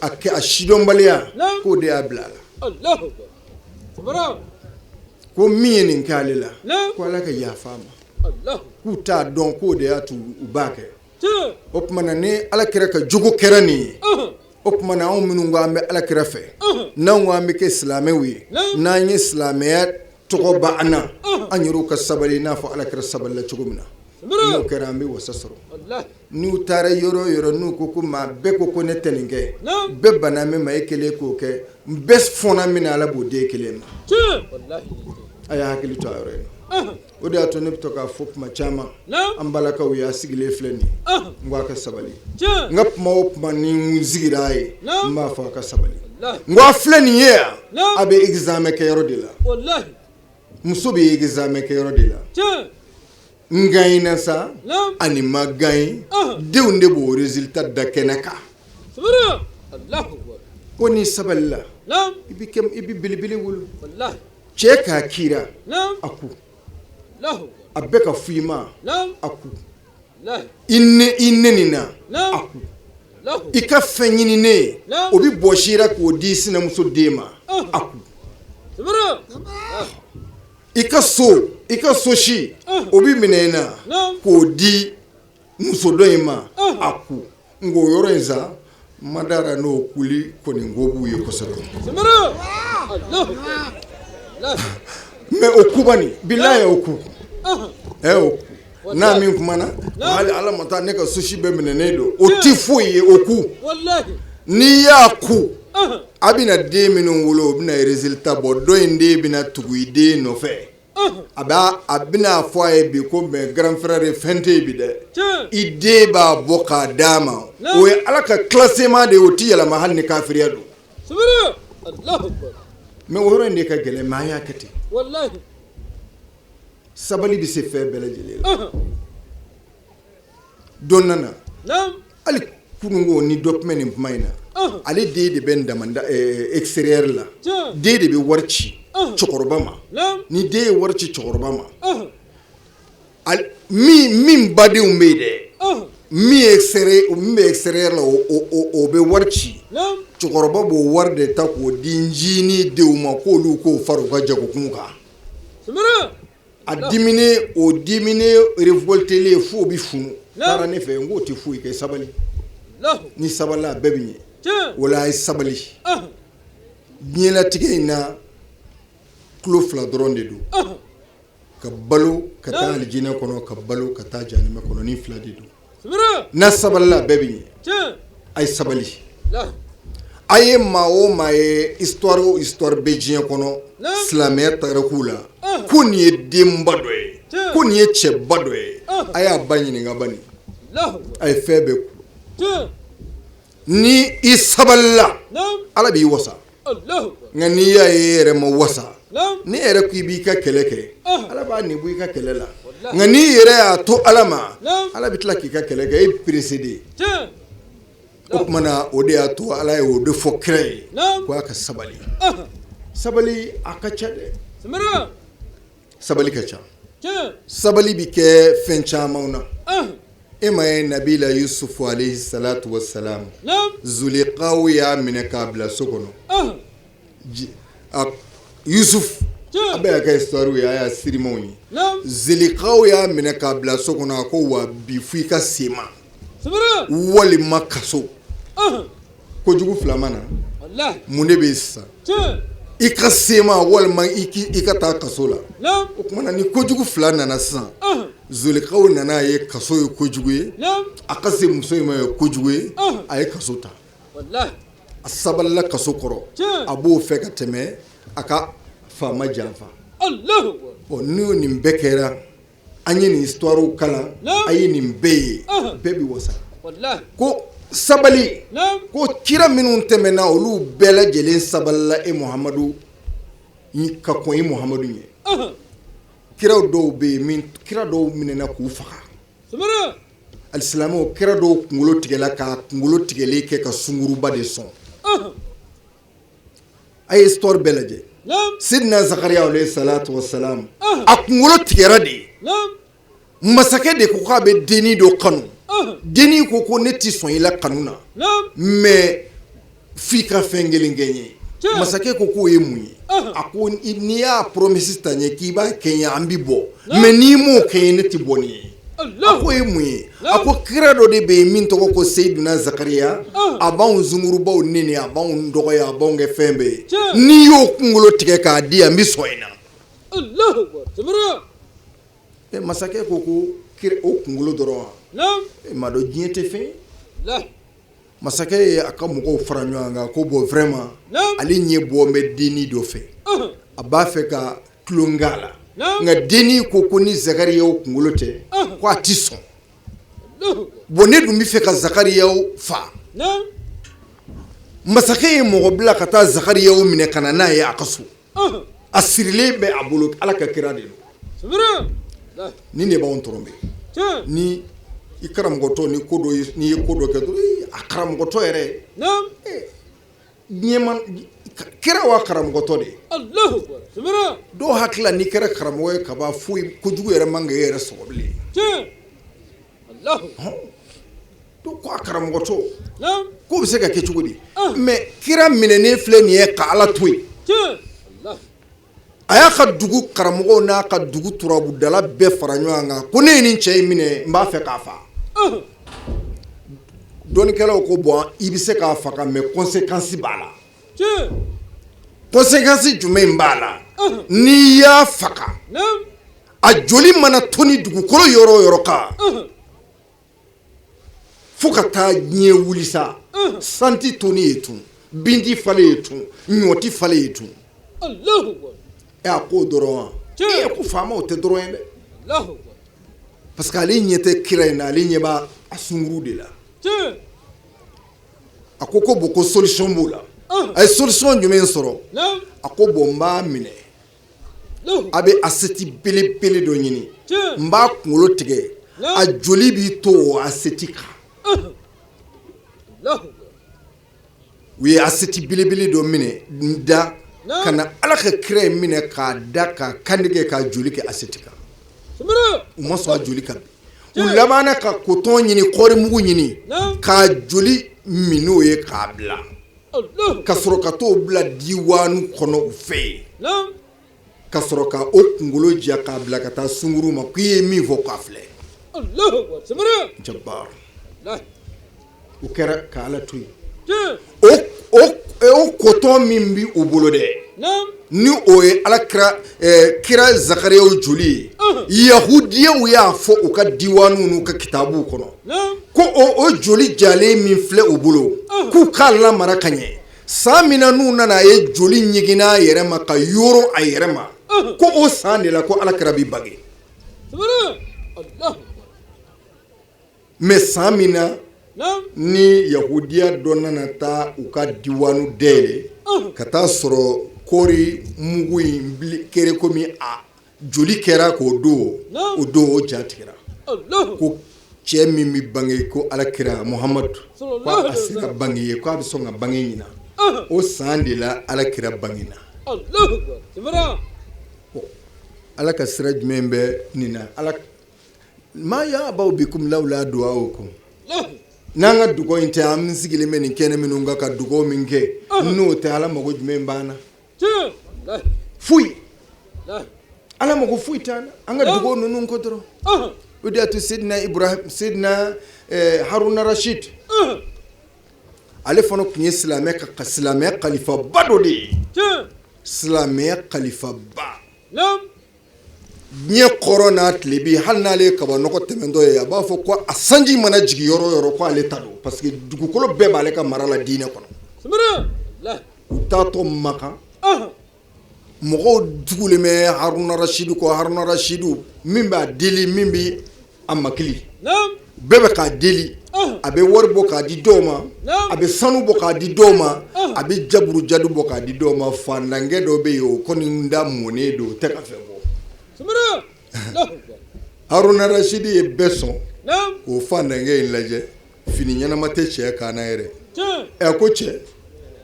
Speaker 4: ko a sidɔnbaliya k'o de y'a bila a la, ko min ye nin kɛ ale la, ko Ala ka yafa a ma, k'u t'a dɔn, k'o de y'a to u b'a kɛ. O tuma na, ni Ala kira ka jogo kɛra nin ye, o tuma na anw minnu ko an bɛ Ala kira fɛ, n'anw ko an bɛ kɛ silamɛw ye, n'an ye silamɛya tɔgɔ ba an na, an yɛrɛw ka sabali i n'a fɔ Ala kira sabalila cogo min na. N'o kɛra an bɛ wasa sɔrɔ. N'u taara yɔrɔ o yɔrɔ, n'u ko ko maa bɛɛ ko ko ne tɛ nin kɛ, bɛɛ banna min ma, e kelen k'o kɛ, bɛɛ fɔnna min na, Ala b'o di e kelen ma. A y'a hakili to a yɔrɔ in na. O de y'a to ne bɛ to k'a fɔ kuma caman, an balakaw y'a sigilen filɛ nin ye, n ko a ka sabali. N ka kuma o kuma ni n sigira a ye, n b'a fɔ a ka sabali. N ko a filɛ nin ye yan, a bɛ examen kɛ yɔrɔ de la. Muso bɛ examen kɛ yɔrɔ de la. N gagnena sa ani ma gagner, denw de b'o résultat da kɛnɛ kan. Ko n'i sabalila, i bɛ i bɛ belebele wolo. Cɛ k'a kira a ku, a bɛɛ ka fɔ i ma a ku, i neni na a ku, i ka fɛn ɲini ne ye o bɛ bɔsi i ra k'o di sinamuso den ma a ku, i ka so i ka so si o bɛ minɛ i na k'o di muso dɔ in ma a ku. Nka o yɔrɔ in sa, n ma dara n'o kuli kɔni ko b'u ye kosɛbɛ, mais o kuba nin bilayi o ku ɛ o ku n'a min kumana hali Ala ma taa ne ka so si bɛɛ minɛnen don, o ti foyi ye o ku. N'i y'a ku, a bɛna den minnu wolo, o bɛna résultat bɔ. Dɔ in den bɛna tugu i den nɔfɛ, a b'a a bɛna fɔ a ye bi ko mais grand frère fɛn tɛ yen bi dɛ. I den b'a bɔ k'a d'a ma, o ye Ala ka classement de ye, o ti yɛlɛma hali ni kafiriya don. Mais o yɔrɔ in de ka gɛlɛn, mais an y'a kɛ ten. Sabali bɛ se fɛn bɛɛ lajɛlen la. Dɔ nana hali kununko ni dɔ tun bɛ nin kuma in na, ale den de bɛ n damanda extérieur la, den de bɛ wari ci cɛkɔrɔba ma. Ni den ye wari ci cɛkɔrɔba ma, min badenw bɛ yen dɛ, min ye min bɛ extérieur la, o bɛ wari ci, cɛkɔrɔba b'o wari de ta k'o di ncinin denw ma k'olu k'o fara u ka jagokun kan. A diminen, o diminen révoltélen f'o bɛ funu, taara ne fɛ, n k'o tɛ foyi kɛ, sabali, ni sabalila a bɛɛ bɛ ɲɛ. O la a ye sabali. Diɲɛlatigɛ in na, tulo fila dɔrɔn de don: ka balo ka taa alijinɛ kɔnɔ, ka balo ka taa jahanama kɔnɔ. Ni fila de don, n'a sabalila a bɛɛ bɛ ɲɛ. A ye sabali. A ye maa o maa ye, histoire o histoire bɛ diɲɛ kɔnɔ, silamɛya tariku la, ko nin ye denba dɔ ye, ko nin ye cɛba dɔ ye, a y'a ba ɲininka bani, a ye fɛn bɛɛ ku. Ni i sabalila, Ala b'i wasa. Nka n'i y'a ye e yɛrɛ ma wasa, n'i yɛrɛ ko i b'i ka kɛlɛ kɛ, Ala b'a nin bɔ i ka kɛlɛ la. Nka n'i yɛrɛ y'a to Ala ma, Ala bɛ tila k'i ka kɛlɛ kɛ e précédé. O tuma na, o de y'a to Ala ye o de fɔ kira ye ko a ka sabali. Sabali a ka ca dɛ, sabali ka ca. Sabali bɛ kɛ fɛn caman na. E ma ye Nabila Yusufu alayhi salatu wa salam, Zulikaw y'a minɛ k'a bila so kɔnɔ. Yusuf a bɛ y'a ka histoire ye, a y'a sirimaw ye. Zulikaw y'a minɛ k'a bila so kɔnɔ, a ko wa bi fo i ka sema walima kaso. Kojugu fila ma na, mun de bɛ yen sisan? I ka sema walima i ka taa kaso la. O tuma na, ni kojugu fila nana sisan, Zulikaw nana a ye kaso ye kojugu ye, a ka se muso in ma ye kojugu ye, a ye kaso ta. A sabalila kaso kɔrɔ, a b'o fɛ ka tɛmɛ a ka faama janfa. Ɔ, n'o nin bɛɛ kɛra, an ye nin histoire kalan, a ye nin bɛɛ ye, bɛɛ bɛ wasa. Ko sabali, ko kira minnu tɛmɛna, olu bɛɛ lajɛlen sabalila e Muhamadu ka kɔn e Muhamadu ɲɛ. Kiraw dɔw bɛ yen min kira dɔw minɛna k'u faga. Alisilamɛw, kira dɔw kunkolo tigɛla, k'a kunkolo tigɛlen kɛ ka sunguruba de sɔn. A ye histoire bɛɛ lajɛ. Sidina Zakariya alayhi salatu wa salam, a kunkolo tigɛra de. Masakɛ de ko k'a bɛ dennin dɔ kanu. Dennin ko ko ne tɛ sɔn i la kanu na, mais f'i ka fɛn kelen kɛ n ye. Masakɛ ko k'o ye mun ye? A ko n'i y'a promesse ta n ye k'i b'a kɛ n ye, an bɛ bɔ, mais n'i m'o kɛ n ye, ne tɛ bɔ nin ye. A k'o ye mun ye? A ko kira dɔ de bɛ yen min tɔgɔ ko Seyiduna Zakariya, a b'anw sungurubaw neni, a b'anw dɔgɔya, a b'anw kɛ fɛn bɛɛ ye. N'i y'o kunkolo tigɛ k'a di yan, n bɛ sɔn i na. Masakɛ ko ko O kunkolo dɔrɔn wa? E m'a dɔn diɲɛ tɛ fɛn ye. Masakɛ ye a ka mɔgɔw fara ɲɔgɔn kan ko bon, vraiment, ale ɲɛ bɔ bɛ dennin dɔ fɛ, a b'a fɛ ka tulon k'a la, nka dennin ko ko ni Zakariyaw kunkolo tɛ, ko a tɛ sɔn. Bon, ne dun bɛ fɛ ka Zakariyaw fa. Masakɛ ye mɔgɔ bila ka taa Zakariyaw minɛ ka na n'a ye a ka so, a sirilen bɛ a bolo. Ala ka kira de don. Nin de b'anw tɔrɔ ni i karamɔgɔtɔ ni ko dɔ, n'i ye ko dɔ kɛ dɔrɔn, a karamɔgɔtɔ yɛrɛ ɲɛma kira wa karamɔgɔtɔ de ye. Dɔw hakili la n'i kɛra karamɔgɔ ye kaban, foyi kojugu yɛrɛ man kan e yɛrɛ sɔrɔ bilen. Dɔw ko a karamɔgɔtɔ k'o bɛ se ka kɛ cogo di? Mais kira minɛnen filɛ nin ye ka Ala to yen, a y'a ka dugu karamɔgɔw n'a ka dugu turabudala bɛɛ fara ɲɔgɔn kan ko ne ye nin cɛ in minɛ, n b'a fɛ k'a fa. Dɔnnikɛlaw ko bon, i bɛ se k'a faga, mais conséquence b'a la. Conséquence jumɛn b'a la? N'i y'a faga, a joli mana toni dugukolo yɔrɔ o yɔrɔ kan, fo ka taa diɲɛ wuli sa, san ti toni ye tun, bin ti falen ye tun, ɲɔ ti falen ye tun. Ɛ, a k'o dɔrɔn wa? Ɛ, ko faamaw tɛ dɔrɔn ye dɛ, parce que ale ɲɛ tɛ kira in na, ale ɲɛ b'a a sunkuru de la. A ko ko bon, ko solution b'o la. A ye solution jumɛn sɔrɔ? A ko bon, n b'a minɛ, a bɛ assiette belebele dɔ ɲini, n b'a kunkolo tigɛ, a joli b'i to o assiette kan. U ye assiette belebele dɔ minɛ da ka na Ala ka kira in minɛ k'a da k'a kantigɛ k'a joli kɛ assiette kan. U ma sɔn a joli ka bin. U labanna ka coton ɲini, kɔɔrimugu ɲini, k'a joli min n'o ye k'a bila, ka sɔrɔ ka t'o bila diwanu kɔnɔ u fɛ yen, ka sɔrɔ ka o kunkolo ja k'a bila ka taa sunkuru ma k'i ye min fɔ k'a filɛ. Jabar, o kɛra ka Ala to yen. O coton min bi u bolo dɛ, ni o ye Ala kira kira Zakariyaw joli ye, yahudiyaw y'a fɔ u ka diwanu n'u ka kitabuw kɔnɔ ko o joli jalen min filɛ u bolo, k'u k'a lamara ka ɲɛ. San min na n'u nana a ye joli ɲiginna a yɛrɛ ma ka yoro a yɛrɛ ma, ko o san de la ko Ala kira bi bange. Mais san min na ni yahudiya dɔ nana taa u ka diwanu dayɛlɛ ka taa sɔrɔ kɔɔri mugu in kɛra komi a joli kɛra k'o don, o don o ja tigɛra ko cɛ min bɛ bange ko Ala kira Muhamadu, ko a sera bange ye, k'a bɛ sɔn ka bange ɲina, o san de la Ala kira bangena. Ala ka sira jumɛn bɛ nin na? Ala ma ya'ba'u bikum lawla du'a'ukum. N'an ka dugawu in tɛ, an sigilen bɛ nin kɛnɛ minnu kan ka dugawu min kɛ, n'o tɛ, Ala mago jumɛn b'an na? Foyi. Ala mago foyi t'an na an ka dugawu ninnu kɔ dɔrɔn. O de y'a to Sedina Ibrahim, Sedina Haruna Rashid, ale fana tun ye silamɛ ka silamɛya kalifaba dɔ de ye, silamɛya kalifaba. Diɲɛ kɔrɔ n'a tilebi, hali n'ale ye kabanɔgɔ tɛmɛntɔ ye, a b'a fɔ ko a sanji mana jigin yɔrɔ o yɔrɔ, ko ale ta don, parce que dugukolo bɛɛ b'ale ka mara la diinɛ kɔnɔ. U taatɔ Makan, mɔgɔw tugulen bɛ Haruna Rasidu kɔ. Haruna Rasidu min b'a deli, min bɛ a makili, bɛɛ bɛ k'a deli. A bɛ wari bɔ k'a di dɔw ma, a bɛ sanu bɔ k'a di dɔw ma, a bɛ jaburu jadu bɔ k'a di dɔw ma. Fandankɛ dɔ bɛ yen, o kɔni da mɔnen don, o tɛ ka fɛn bɔ. Haruna Rasidi ye bɛɛ sɔn k'o fandankɛ in lajɛ, fini ɲɛnama tɛ cɛ kan na yɛrɛ. Ɛ, ko cɛ,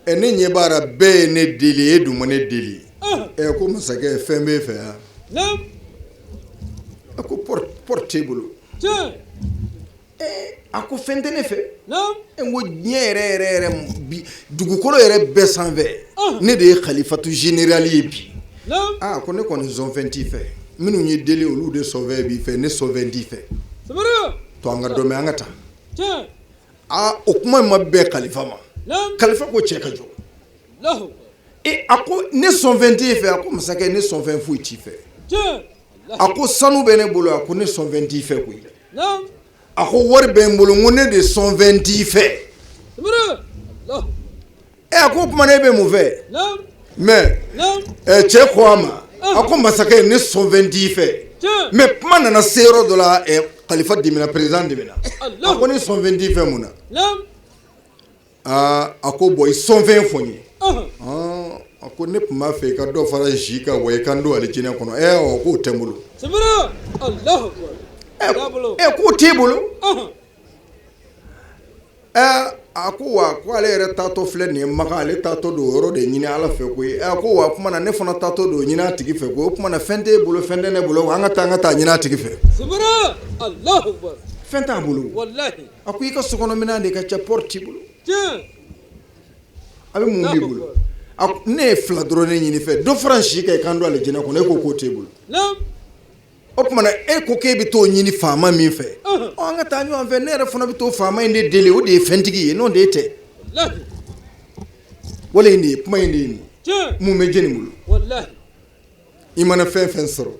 Speaker 4: ɛ, ne ɲɛ b'a la bɛɛ ye ne deli, e dun ma ne deli. Ɛ, ko masakɛ, fɛn b'e fɛ yan? A ko porte t'e bolo. A ko fɛn tɛ ne fɛ. N ko diɲɛ yɛrɛ yɛrɛ yɛrɛ bi, dugukolo yɛrɛ bɛɛ sanfɛ, ne de ye khalifatu général ye bi. Aa, ko ne kɔni sɔnfɛn t'i fɛ, minnu ye deli olu de sɔnfɛn b'i fɛ, ne sɔnfɛn t'i fɛ. To an ka dɔn an ka taa. Aa, o kuma in ma bɛn kalifa ma. Kalifa ko cɛ ka jɔ. E, a ko ne sɔnfɛn t'e fɛ? A ko masakɛ, ne sɔnfɛn foyi t'i fɛ. A ko sanu bɛ ne bolo, a ko ne sɔnfɛn t'i fɛ koyi. A ko wari bɛ n bolo, n ko ne de sɔnfɛn t'i fɛ. Ɛ, a ko o tuma na e bɛ mun fɛ? Mais cɛ ko a ma, a ko masakɛ, ne sɔnfɛn t'i fɛ. Mais kuma nana se yɔrɔ dɔ la, kalifa dimina, président dimina. A ko ne sɔnfɛn t'i fɛ mun na? Aa, a ko bon, i sɔnfɛn fɔ n ye. A ko ne tun b'a fɛ i ka dɔ fara n si kan wa i ka n don alijinɛ kɔnɔ. Ɛ, ɔ, k'o tɛ n bolo. Ɛ, k'o t'e bolo? Ɛ, a ko wa ko ale yɛrɛ taatɔ filɛ nin ye Maka, ale taatɔ don o yɔrɔ de ɲini Ala fɛ koyi. Ɛ, a ko wa kuma na ne fana taatɔ don ɲini a tigi fɛ koyi. O kuma na fɛn t'e bolo, fɛn tɛ ne bolo, an ka taa, an ka taa ɲini a tigi fɛ. Fɛn t'a bolo. A ko i ka sokɔnɔminɛn de ka ca, port t'i bolo. A bɛ mun b'i bolo? Ne ye fila dɔrɔn ne ɲini fɛ, dɔ fara n si kan i ka n don alijinɛ kɔnɔ, e ko k'o t'e bolo. O tuma na e ko k'e bɛ t'o ɲini faama min fɛ, ɔ, an ka taa ɲɔgɔn fɛ, ne yɛrɛ fana bɛ t'o faama in de deli, o de ye fɛntigi ye, n'o de tɛ. Wale in de ye kuma in de ye nin mun bɛ jɛni bolo? I mana fɛn fɛn sɔrɔ,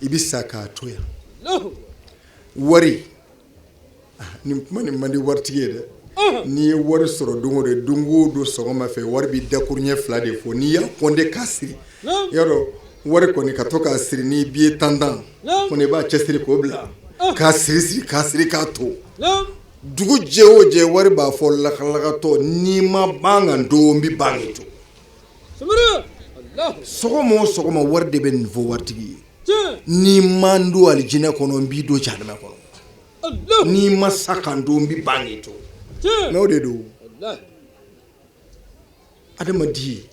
Speaker 4: i bɛ sa k'a to yan. Wari nin kuma nin man di waritigi ye dɛ. N'i ye wari sɔrɔ don o don, don o don sɔgɔma fɛ, wari bɛ dakuruɲɛ fila de fɔ. N'i y'a kɔnde k'a siri, y'a dɔn wari kɔni ka to k'a siri ni billet tan tan kɔni, i b'a cɛsiri k'o bila k'a siri siri k'a siri k'a to, dugu jɛ o jɛ, wari b'a fɔ lakalakatɔ, n'i ma ban ka don, n bɛ ban k'i to. Sɔgɔma o sɔgɔma, wari de bɛ nin fɔ waritigi ye: n'i ma n don alijinɛ kɔnɔ, n b'i don jahanama kɔnɔ. N'i ma sa ka n don, n bɛ ban k'i to. N'o de don, adamaden,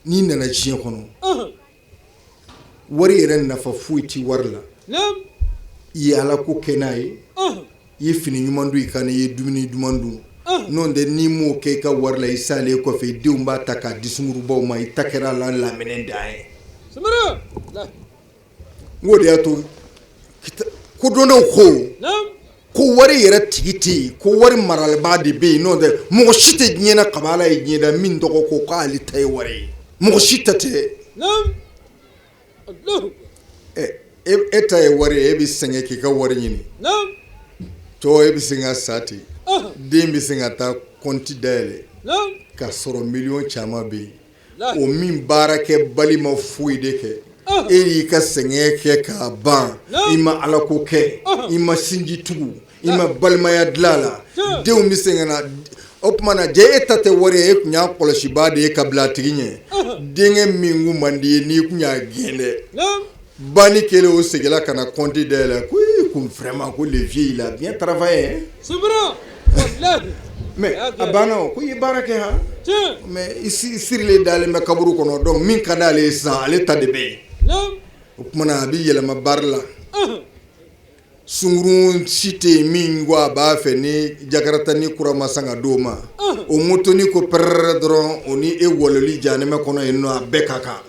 Speaker 4: n'i nana diɲɛ kɔnɔ, wari yɛrɛ nafa foyi tɛ wari la. I ye Ala ko kɛ n'a ye, i ye fini ɲuman don i kan, i ye dumuni duman dun, n'o tɛ, n'i m'o kɛ i ka wari la, i salen kɔfɛ, i denw b'a ta k'a di sungurubaw ma. I ta kɛra a la lamɛnɛ dan ye. N k'o de y'a to kodɔnnaw ko ko wari yɛrɛ tigi tɛ yen, ko wari maralibaa de bɛ yen. N'o tɛ, mɔgɔ si tɛ diɲɛ na kabi Ala ye diɲɛ da min tɔgɔ ko k'ale ta ye wari ye. Mɔgɔ si ta tɛ. E ta ye wari ye, e bɛ sɛgɛn k'i ka wari ɲini. Tɔ e bɛ se ka sa ten, den bɛ se ka taa kɔnti dayɛlɛ k'a sɔrɔ miliyɔn caman bɛ yen. O min baarakɛbali ma foyi de kɛ, e y'i ka sɛgɛn kɛ k'a ban, i ma Ala ko kɛ, i ma sinji tugu, i ma balimaya dilan a la, denw bɛ se ka na. O tuma na jɛ, e ta tɛ wari ye, e tun y'a kɔlɔsibaa de ye ka bila a tigi ɲɛ. Denkɛ min kun man di ye, n'i kun y'a gɛn dɛ, banni kɛlen, o seginna ka na kɔnti dayɛlɛ ko ko vraiment, ko le vieux, il a bien travaillé. Mais a banna o, ko i ye baara kɛ han, mais i sirilen dalen bɛ kaburu kɔnɔ. Donc min ka d'ale ye sisan, ale ta de bɛ yen. O tuma na a bɛ yɛlɛma baara la. Sunkurun si tɛ yen min ko a b'a fɛ ni jakarata ni kura ma san ka d'o ma. O motoni ko pɛrɛrɛ dɔrɔn, o ni e wɔlɔli jahanɛmɛ kɔnɔ yen nɔ, a bɛɛ ka kan.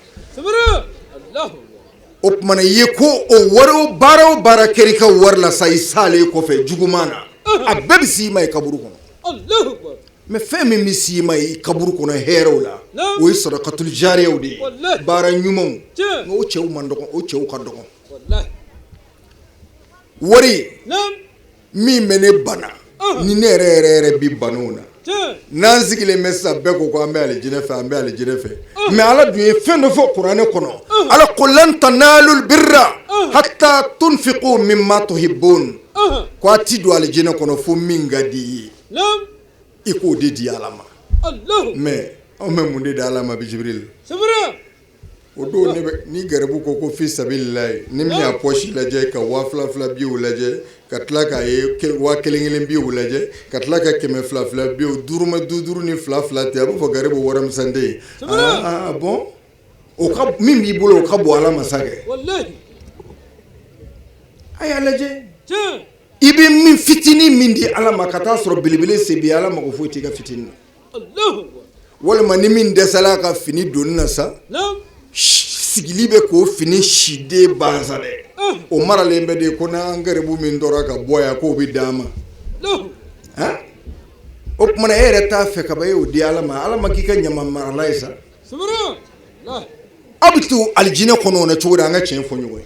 Speaker 4: O tuma na i ye ko o wari o baara o baara kɛra i ka wari la sa, i salen kɔfɛ juguman na, a bɛɛ bɛ s'i ma i kaburu kɔnɔ. Mais fɛn min bɛ s'i ma i kaburu kɔnɔ hɛrɛw la, o ye sadakatul jariyaw de ye, baara ɲumanw. Nka o cɛw man dɔgɔ, o cɛw ka dɔgɔ. Wari min bɛ ne bana ni ne yɛrɛ yɛrɛ yɛrɛ bi banaw na, n'an sigilen bɛ sisan, bɛɛ ko ko an bɛ alijinɛ fɛ, an bɛ alijinɛ fɛ. Mais Ala dun ye fɛn dɔ fɔ kuranɛ kɔnɔ. Ala ko lan tanalul birra hatta tunfiqu mimma tuhibbun, ko a ti don alijinɛ kɔnɔ fo min ka di i ye, i k'o de di Ala ma. Mais anw bɛ mun de di Ala ma bi, Jibril? O don ne bɛ ni garibu ko ko fi sabililayi, ni min y'a poche lajɛ ka 2000 fila biyew lajɛ, ka tila k'a ye 1000 kelen biyew lajɛ, ka tila ka 200 fila biyew, duuru ma duuru duuru ni fila fila ten, a b'a fɔ garibu warimisɛn tɛ yen. Ah bon, o ka min b'i bolo, o ka bon Ala ma sa kɛ. A y'a lajɛ, i bɛ min fitinin min di Ala ma, ka taa sɔrɔ belebele se b'i ye, Ala mago foyi t'i ka fitinin na. Walima ni min dɛsɛla ka fini donni na sa, sigili bɛ k'o fini siden ban sa dɛ, o maralen bɛ de ko n'an garibu min tora ka bɔ yan, k'o bɛ d'an ma. O tuma na e yɛrɛ t'a fɛ kaban, e y'o di Ala ma, Ala ma k'i ka ɲama marala ye sa. Aw bɛ to alijinɛ kɔnɔ o na cogo di? An ka tiɲɛ fɔ ɲɔgɔn ye.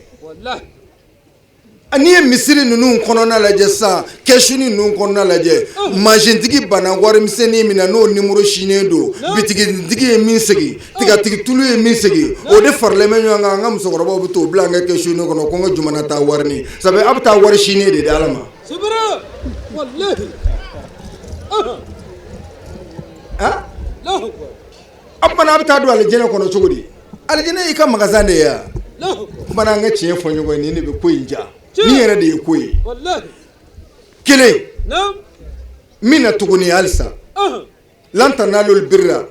Speaker 4: N'i ye misiri ninnu kɔnɔna lajɛ sisan, kɛsuni ninnu kɔnɔna lajɛ, masintigi banna warimisɛnnin min na, n'o numéro sinnen don, bitigitigi ye min segin, tigatigi tulu ye min segin, o de faralen bɛ ɲɔgɔn kan. An ka musokɔrɔbaw bɛ t'o bila an ka kɛsuni kɔnɔ ko n ka jumana taa wari ni sabu a bɛ taa wari sinnen de di Ala ma. A kumana a bɛ taa don alijinɛ kɔnɔ cogo di? Alijinɛ y'i ka magasin de ye wa? Kumana an ka tiɲɛ fɔ ɲɔgɔn ye, nin de bɛ ko in ja, nin yɛrɛ de ye ko ye. Kelen min na tuguni halisa, lan tanalul birra,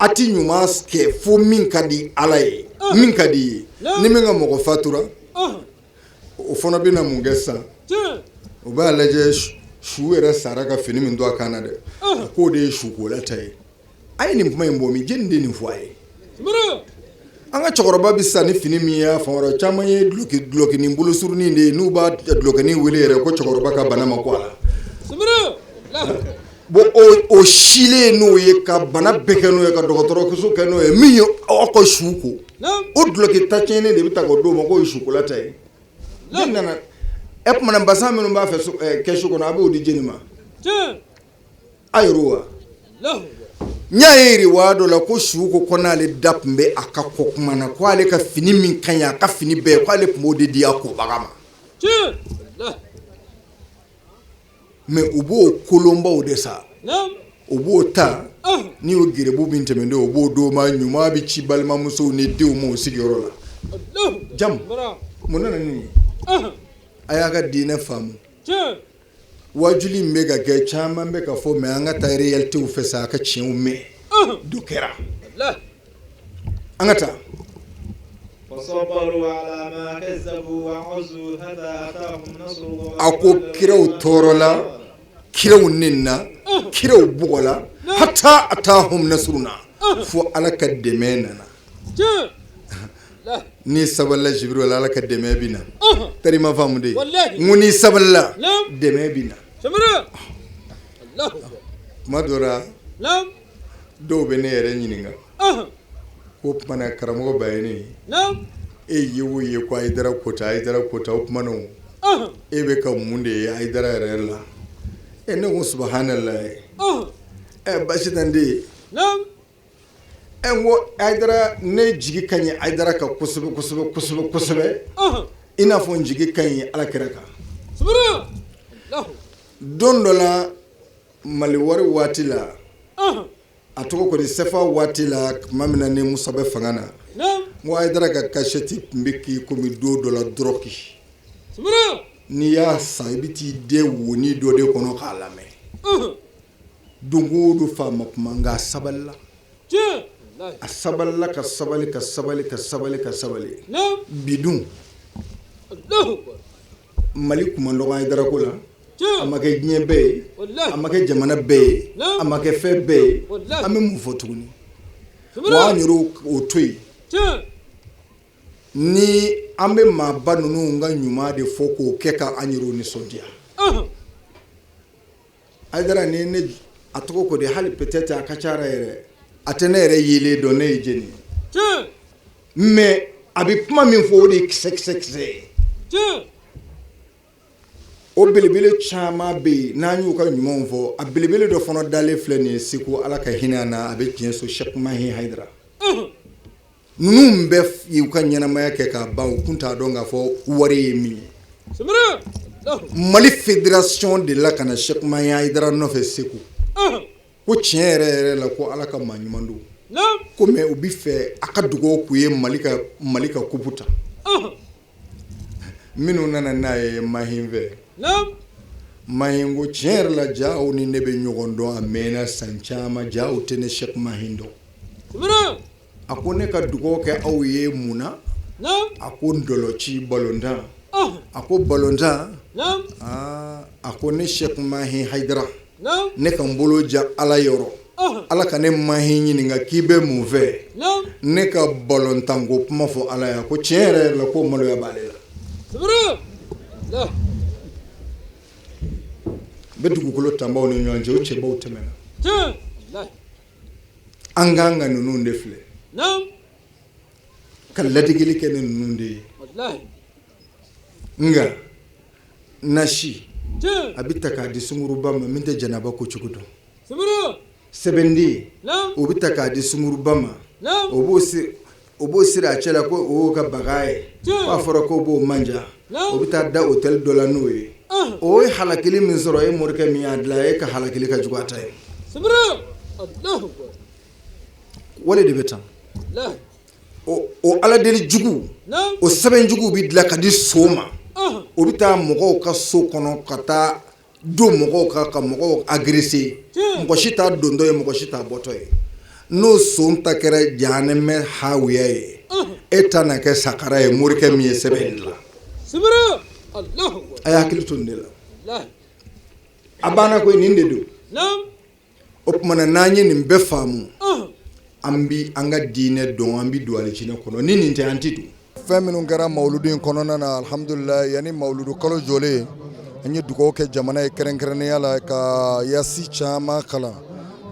Speaker 4: a ti ɲuman kɛ fo min ka di Ala ye, min ka di i ye. Ni min ka mɔgɔ fatura, o fana bɛna mun kɛ sisan? O b'a lajɛ su yɛrɛ sara ka fini min to a kan na dɛ, k'o de ye sukola ta ye. A ye nin kuma in bɔ min? Jɛni de nin fɔ a ye? An ka cɛkɔrɔba bɛ sa ni fini min ye, a fan wɛrɛ caman ye dulɔkinin bolosurunin de ye. N'u b'a dulɔkinin wele yɛrɛ ko cɛkɔrɔba ka bana ma ko a la. Bon, o silen n'o ye ka bana bɛɛ kɛ n'o ye, ka dɔgɔtɔrɔso kɛ n'o ye, min ye aw ka su ko, o dulɔki ta tiɲɛnen de bɛ ta k'o d'o ma k'o ye sukola ta ye. Ne nana e kumana basan minnu b'a fɛ kɛsu kɔnɔ, a b'o di jɛni ma? A yɛrɛ wa n y'a ye riwaya dɔ la ko su ko n'ale da tun bɛ a ka ko kuma na, ko ale ka fini min ka ɲi a ka fini bɛɛ, ko ale tun b'o de di a kobaga ma. Mais u b'o kolonbaw de sa, u b'o ta n'i y'o gerebu min tɛmɛnen, o b'o d'o ma. Ɲuman bɛ ci balimamusow ni denw ma o sigiyɔrɔ la. Jamu mun nana nin ye? A y'a ka diinɛ faamu. Wajuli in bɛ ka kɛ, caman bɛ ka fɔ, mais an ka taa réalitéw fɛ sa, a ka tiɲɛw mɛn dɔ kɛra. An ka taa. A ko kiraw tɔɔrɔla, kiraw nenina, kiraw bugɔla, hata atahum nasruna, fo Ala ka dɛmɛ nana. N'i sabalila Jibril, Ala ka dɛmɛ bɛ na. Tari ma faamu de? N ko n'i sabalila, dɛmɛ bɛ na. Tuma dɔ la, dɔw bɛ ne yɛrɛ ɲininka ko tuma na, karamɔgɔ Bayini, e ye o ye ko Hayidara kota, Hayidara kota, o tuma na e bɛ ka mun de ye Hayidara yɛrɛ la? E ne ko subahanallahi, ɛ basi tɛ n den. Ɛ n ko Hayidara, ne jigi ka ɲi Hayidara kan kosɛbɛ kosɛbɛ kosɛbɛ kosɛbɛ, i n'a fɔ n jigi ka ɲi Ala kira kan. Don dɔ la, Mali wari waati la, a tɔgɔ kɔni CFA waati la, tuma min na ni Musa bɛ fanga na, n ko Hayidara ka kasɛti tun bɛ k'i komi don dɔ la drogue. N'i y'a san, i bɛ t'i den wonin dɔ de kɔnɔ k'a lamɛn don o don. Faama kuma, nka a sabalila, a sabalila ka sabali ka sabali ka sabali ka sabali. Bi dun, Mali kuma dɔgɔ Hayidara ko la, a ma kɛ diɲɛ bɛɛ ye, a ma kɛ jamana bɛɛ ye, a ma kɛ fɛn bɛɛ ye. An bɛ mun fɔ tuguni? Wa an yɛrɛ o to yen, ni an bɛ maaba ninnu ka ɲuman de fɔ k'o kɛ ka an yɛrɛ nisɔndiya. Hayidara ni ne a tɔgɔ ko de, hali peut-être a ka ca yɛrɛ, a tɛ ne yɛrɛ yelen dɔn ne ye jɛni ye, mais a bɛ kuma min fɔ, o de ye kisɛ kisɛ kisɛ ye. O belebele caman bɛ yen, n'an y'u ka ɲumanw fɔ. A belebele dɔ fana dalen filɛ nin ye Segu, Ala ka hinɛ a na, a bɛ tiɲɛ so, Cheikh Mahi Hayidara. Ninnu bɛɛ y'u ka ɲɛnamaya kɛ k'a ban, u kun t'a dɔn k'a fɔ wari ye min ye. Mali fédération de la ka na Cheikh Mahi Hayidara nɔfɛ Segu, ko tiɲɛ yɛrɛ yɛrɛ la, ko Ala ka maa ɲuman don, ko mais u bɛ fɛ a ka dugawu k'u ye Mali ka coupe ta. Minnu nana n'a ye Mahin fɛ, Mahin ko tiɲɛ yɛrɛ la, ja aw ni ne bɛ ɲɔgɔn dɔn, a mɛnna san caman, ja aw tɛ ne Cheikh Mahin dɔn. A ko ne ka dugawu kɛ aw ye mun na? A ko ndɔlɔci, balontan. A ko balontan. Aa, a ko ne Cheikh Mahi Hayidara, ne ka n bolo ja Ala yɔrɔ, Ala ka ne Mahi ɲininka k'i bɛ mun fɛ, ne ka balontanko kuma fɔ Ala ye. A ko tiɲɛ yɛrɛ yɛrɛ la, ko maloya b'ale la. Bɛ dugukolo tanbaw ni ɲɔgɔn cɛ, o cɛbaw tɛmɛna. An kan ka ninnu de filɛ ka ladegeli kɛ ni ninnu de ye. Nka nasi a bɛ ta k'a di sunguruba ma min tɛ janaba ko cogo dɔn. Sɛbɛnden o bɛ ta k'a di sunguruba ma, o b'o siri a cɛ la ko o y'o ka baga ye, k'a fɔra k'o b'o manja, o bɛ taa da hôtel dɔ la n'o ye. O ye halakili min sɔrɔ e morikɛ min y'a dilan e ka halakili ka jugu a ta ye. Wale de bɛ tan. O aladeli jugu, o sɛbɛn jugu bɛ dilan ka di son ma, o bɛ taa mɔgɔw ka so kɔnɔ ka taa don mɔgɔw kan ka mɔgɔw agresser, mɔgɔ si t'a dontɔ ye, mɔgɔ si t'a bɔtɔ ye. N'o son ta kɛra jahanɛmɛ hawiya ye, e ta na kɛ sakara ye morikɛ min ye sɛbɛn dilan. A y'a hakili to nin de la. A banna koyi, nin de don. O tuma na n'an ye nin bɛɛ faamu, an bɛ an ka diinɛ dɔn, an bɛ don alijinɛ kɔnɔ. Ni nin tɛ, an tɛ don. Fɛn minnu kɛra mawuludu in kɔnɔna na, alhamdulilayi, yanni mawuludu kalo jɔlen, an ye dugawu kɛ jamana ye kɛrɛnkɛrɛnnenya la ka yasi caman kalan.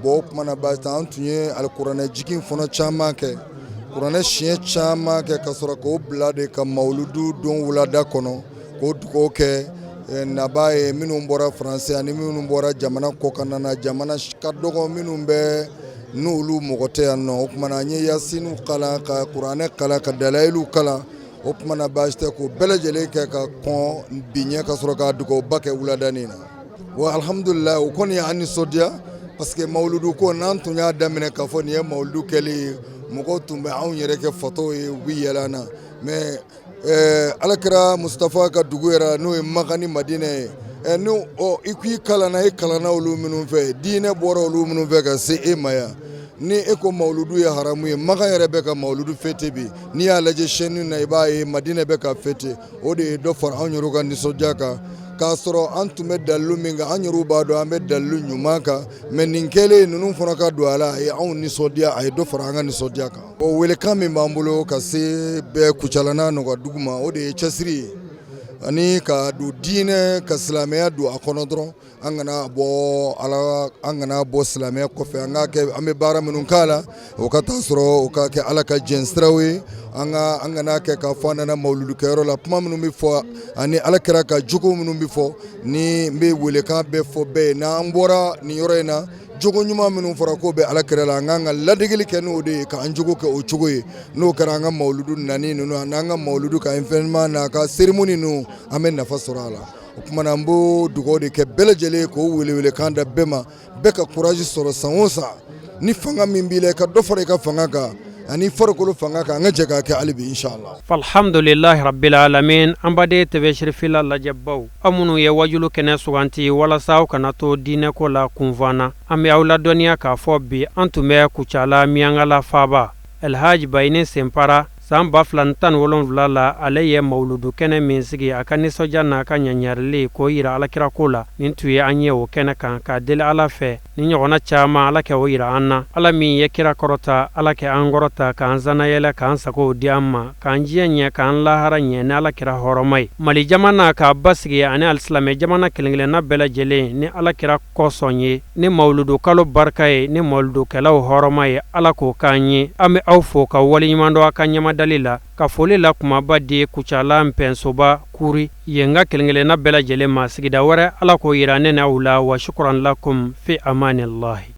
Speaker 4: Bon o tuma na baasi tɛ, an tun ye alikuranɛ jigin fana caman kɛ, kuranɛ siɲɛ caman kɛ ka sɔrɔ k'o bila de ka mawuludu don wulada kɔnɔ, k'o dugawu kɛ nabaa ye minnu bɔra faransi ani minnu bɔra jamana kɔkan na, jamana ka dɔgɔ minnu bɛ n'olu mɔgɔ tɛ yan nɔ. O tuma na an ye yasiniw kalan, ka kuranɛ kalan, ka dalayiluw kalan. O tuma na baasi tɛ, k'o bɛɛ lajɛlen kɛ ka kɔn bi ɲɛ ka sɔrɔ ka dugawuba kɛ wuladanin na. Wa alhamdulilayi, o kɔni y'an nisɔndiya parce que mawuludu ko n'an tun y'a daminɛ k'a fɔ nin ye mawuludu kɛlen ye, mɔgɔw tun bɛ anw yɛrɛ kɛ fatɔw ye, u bɛ yɛlɛ an na. Mais alakira Mustafa ka dugu yɛrɛ n'o ye Maka ni Madinɛ ye, n'o i ko i kalanna, i kalanna olu minnu fɛ, diinɛ bɔra olu minnu fɛ ka se e ma yan, ni e ko mawuludu ye haramu ye, Maka yɛrɛ bɛ ka mawuludu fêter bi. N'i y'a lajɛ chaîne na, i b'a ye Madinɛ bɛ ka fêter. O de ye dɔ fara anw yɛrɛw ka nisɔndiya kan, k'a sɔrɔ an tun bɛ dalilu min kan, an yɛrɛw b'a dɔn an bɛ dalilu ɲuman kan. Mais nin kɛlen ninnu fana ka don a la, a ye anw nisɔndiya, a ye dɔ fara an ka nisɔndiya kan. O welekan min b'an bolo ka se bɛɛ Kucala n'a nɔgɔdugu ma, o de ye cɛsiri ye ani ka don diinɛ, ka silamɛya don a kɔnɔ dɔrɔn. An kana bɔ ala, an kana bɔ silamɛya kɔfɛ. An ka kɛ, an bɛ baara minnu k'a la, o ka taa sɔrɔ o ka kɛ Ala ka jɛn siraw ye. An ka an kana kɛ k'a fɔ an nana mawuludukɛyɔrɔ la, kuma minnu bɛ fɔ ani ala kira ka jogo minnu bɛ fɔ, ni n bɛ welekan bɛɛ fɔ bɛɛ ye, n'an bɔra nin yɔrɔ in na, jogo ɲuman minnu fɔra k'o bɛ ala kira la, an k'an ka ladegeli kɛ n'o de ye, k'an jogo kɛ o cogo ye. N'o kɛra, an ka mawuludu nani ninnu ani an ka mawuludu ka événement n'a ka cérémonie ninnu, an bɛ nafa sɔrɔ a la. O tuma na an b'o dugawu de kɛ bɛɛ lajɛlen, k'o welewelekan da bɛɛ ma, bɛɛ ka courage sɔrɔ san o san. Ni fanga min b'i la, i ka dɔ fara i ka fanga kan ani farikolo fanga kan. An ka jɛ k'a kɛ hali bi, inshallah.
Speaker 3: Alhamdulilahi rabbil alamin. An baden TV Sirifila lajɛbaw, aw minnu ye wajulu kɛnɛ suganti walasa aw kana to diinɛko la kunfana, an bɛ aw ladɔnniya k'a fɔ bi an tun bɛ Kucala Miyankala faaba Elhaji Bayini Senpara. San 2017 la, ale ye mawuludu kɛnɛ min sigi, a ka nisɔndiya n'a ka ɲaɲarili k'o yira alakirako la, nin tun ye an ye o kɛnɛ kan. K'a deli Ala fɛ, ni ɲɔgɔnna caman Ala kɛ o yira an na. Ala min ye kira kɔrɔta, Ala kɛ an kɔrɔta, k'an sannayɛlɛ, k'an sagow di an ma, k'an diɲɛ ɲɛ, k'an lahara ɲɛ ni Ala kira hɔrɔma ye. Mali jamana k'a basigi ani alisilamɛ jamana kelen-kelenna bɛɛ lajɛlen ni Ala kira kosɔn ye, ni mawuludu kalo barika ye, ni mawuludukɛlaw hɔrɔma ye, Ala k'o k'an ye. An bɛ aw fo ka waleɲuman dɔn aw ka ɲɛmadali la, ka foli la kumaba di Kucala Npɛnsoba kuri yen ka kelen-kelenna bɛɛ lajɛlen ma. Sigida wɛrɛ, Ala k'o yira ne n'aw la. Wa shukran lakum fi amanillahi.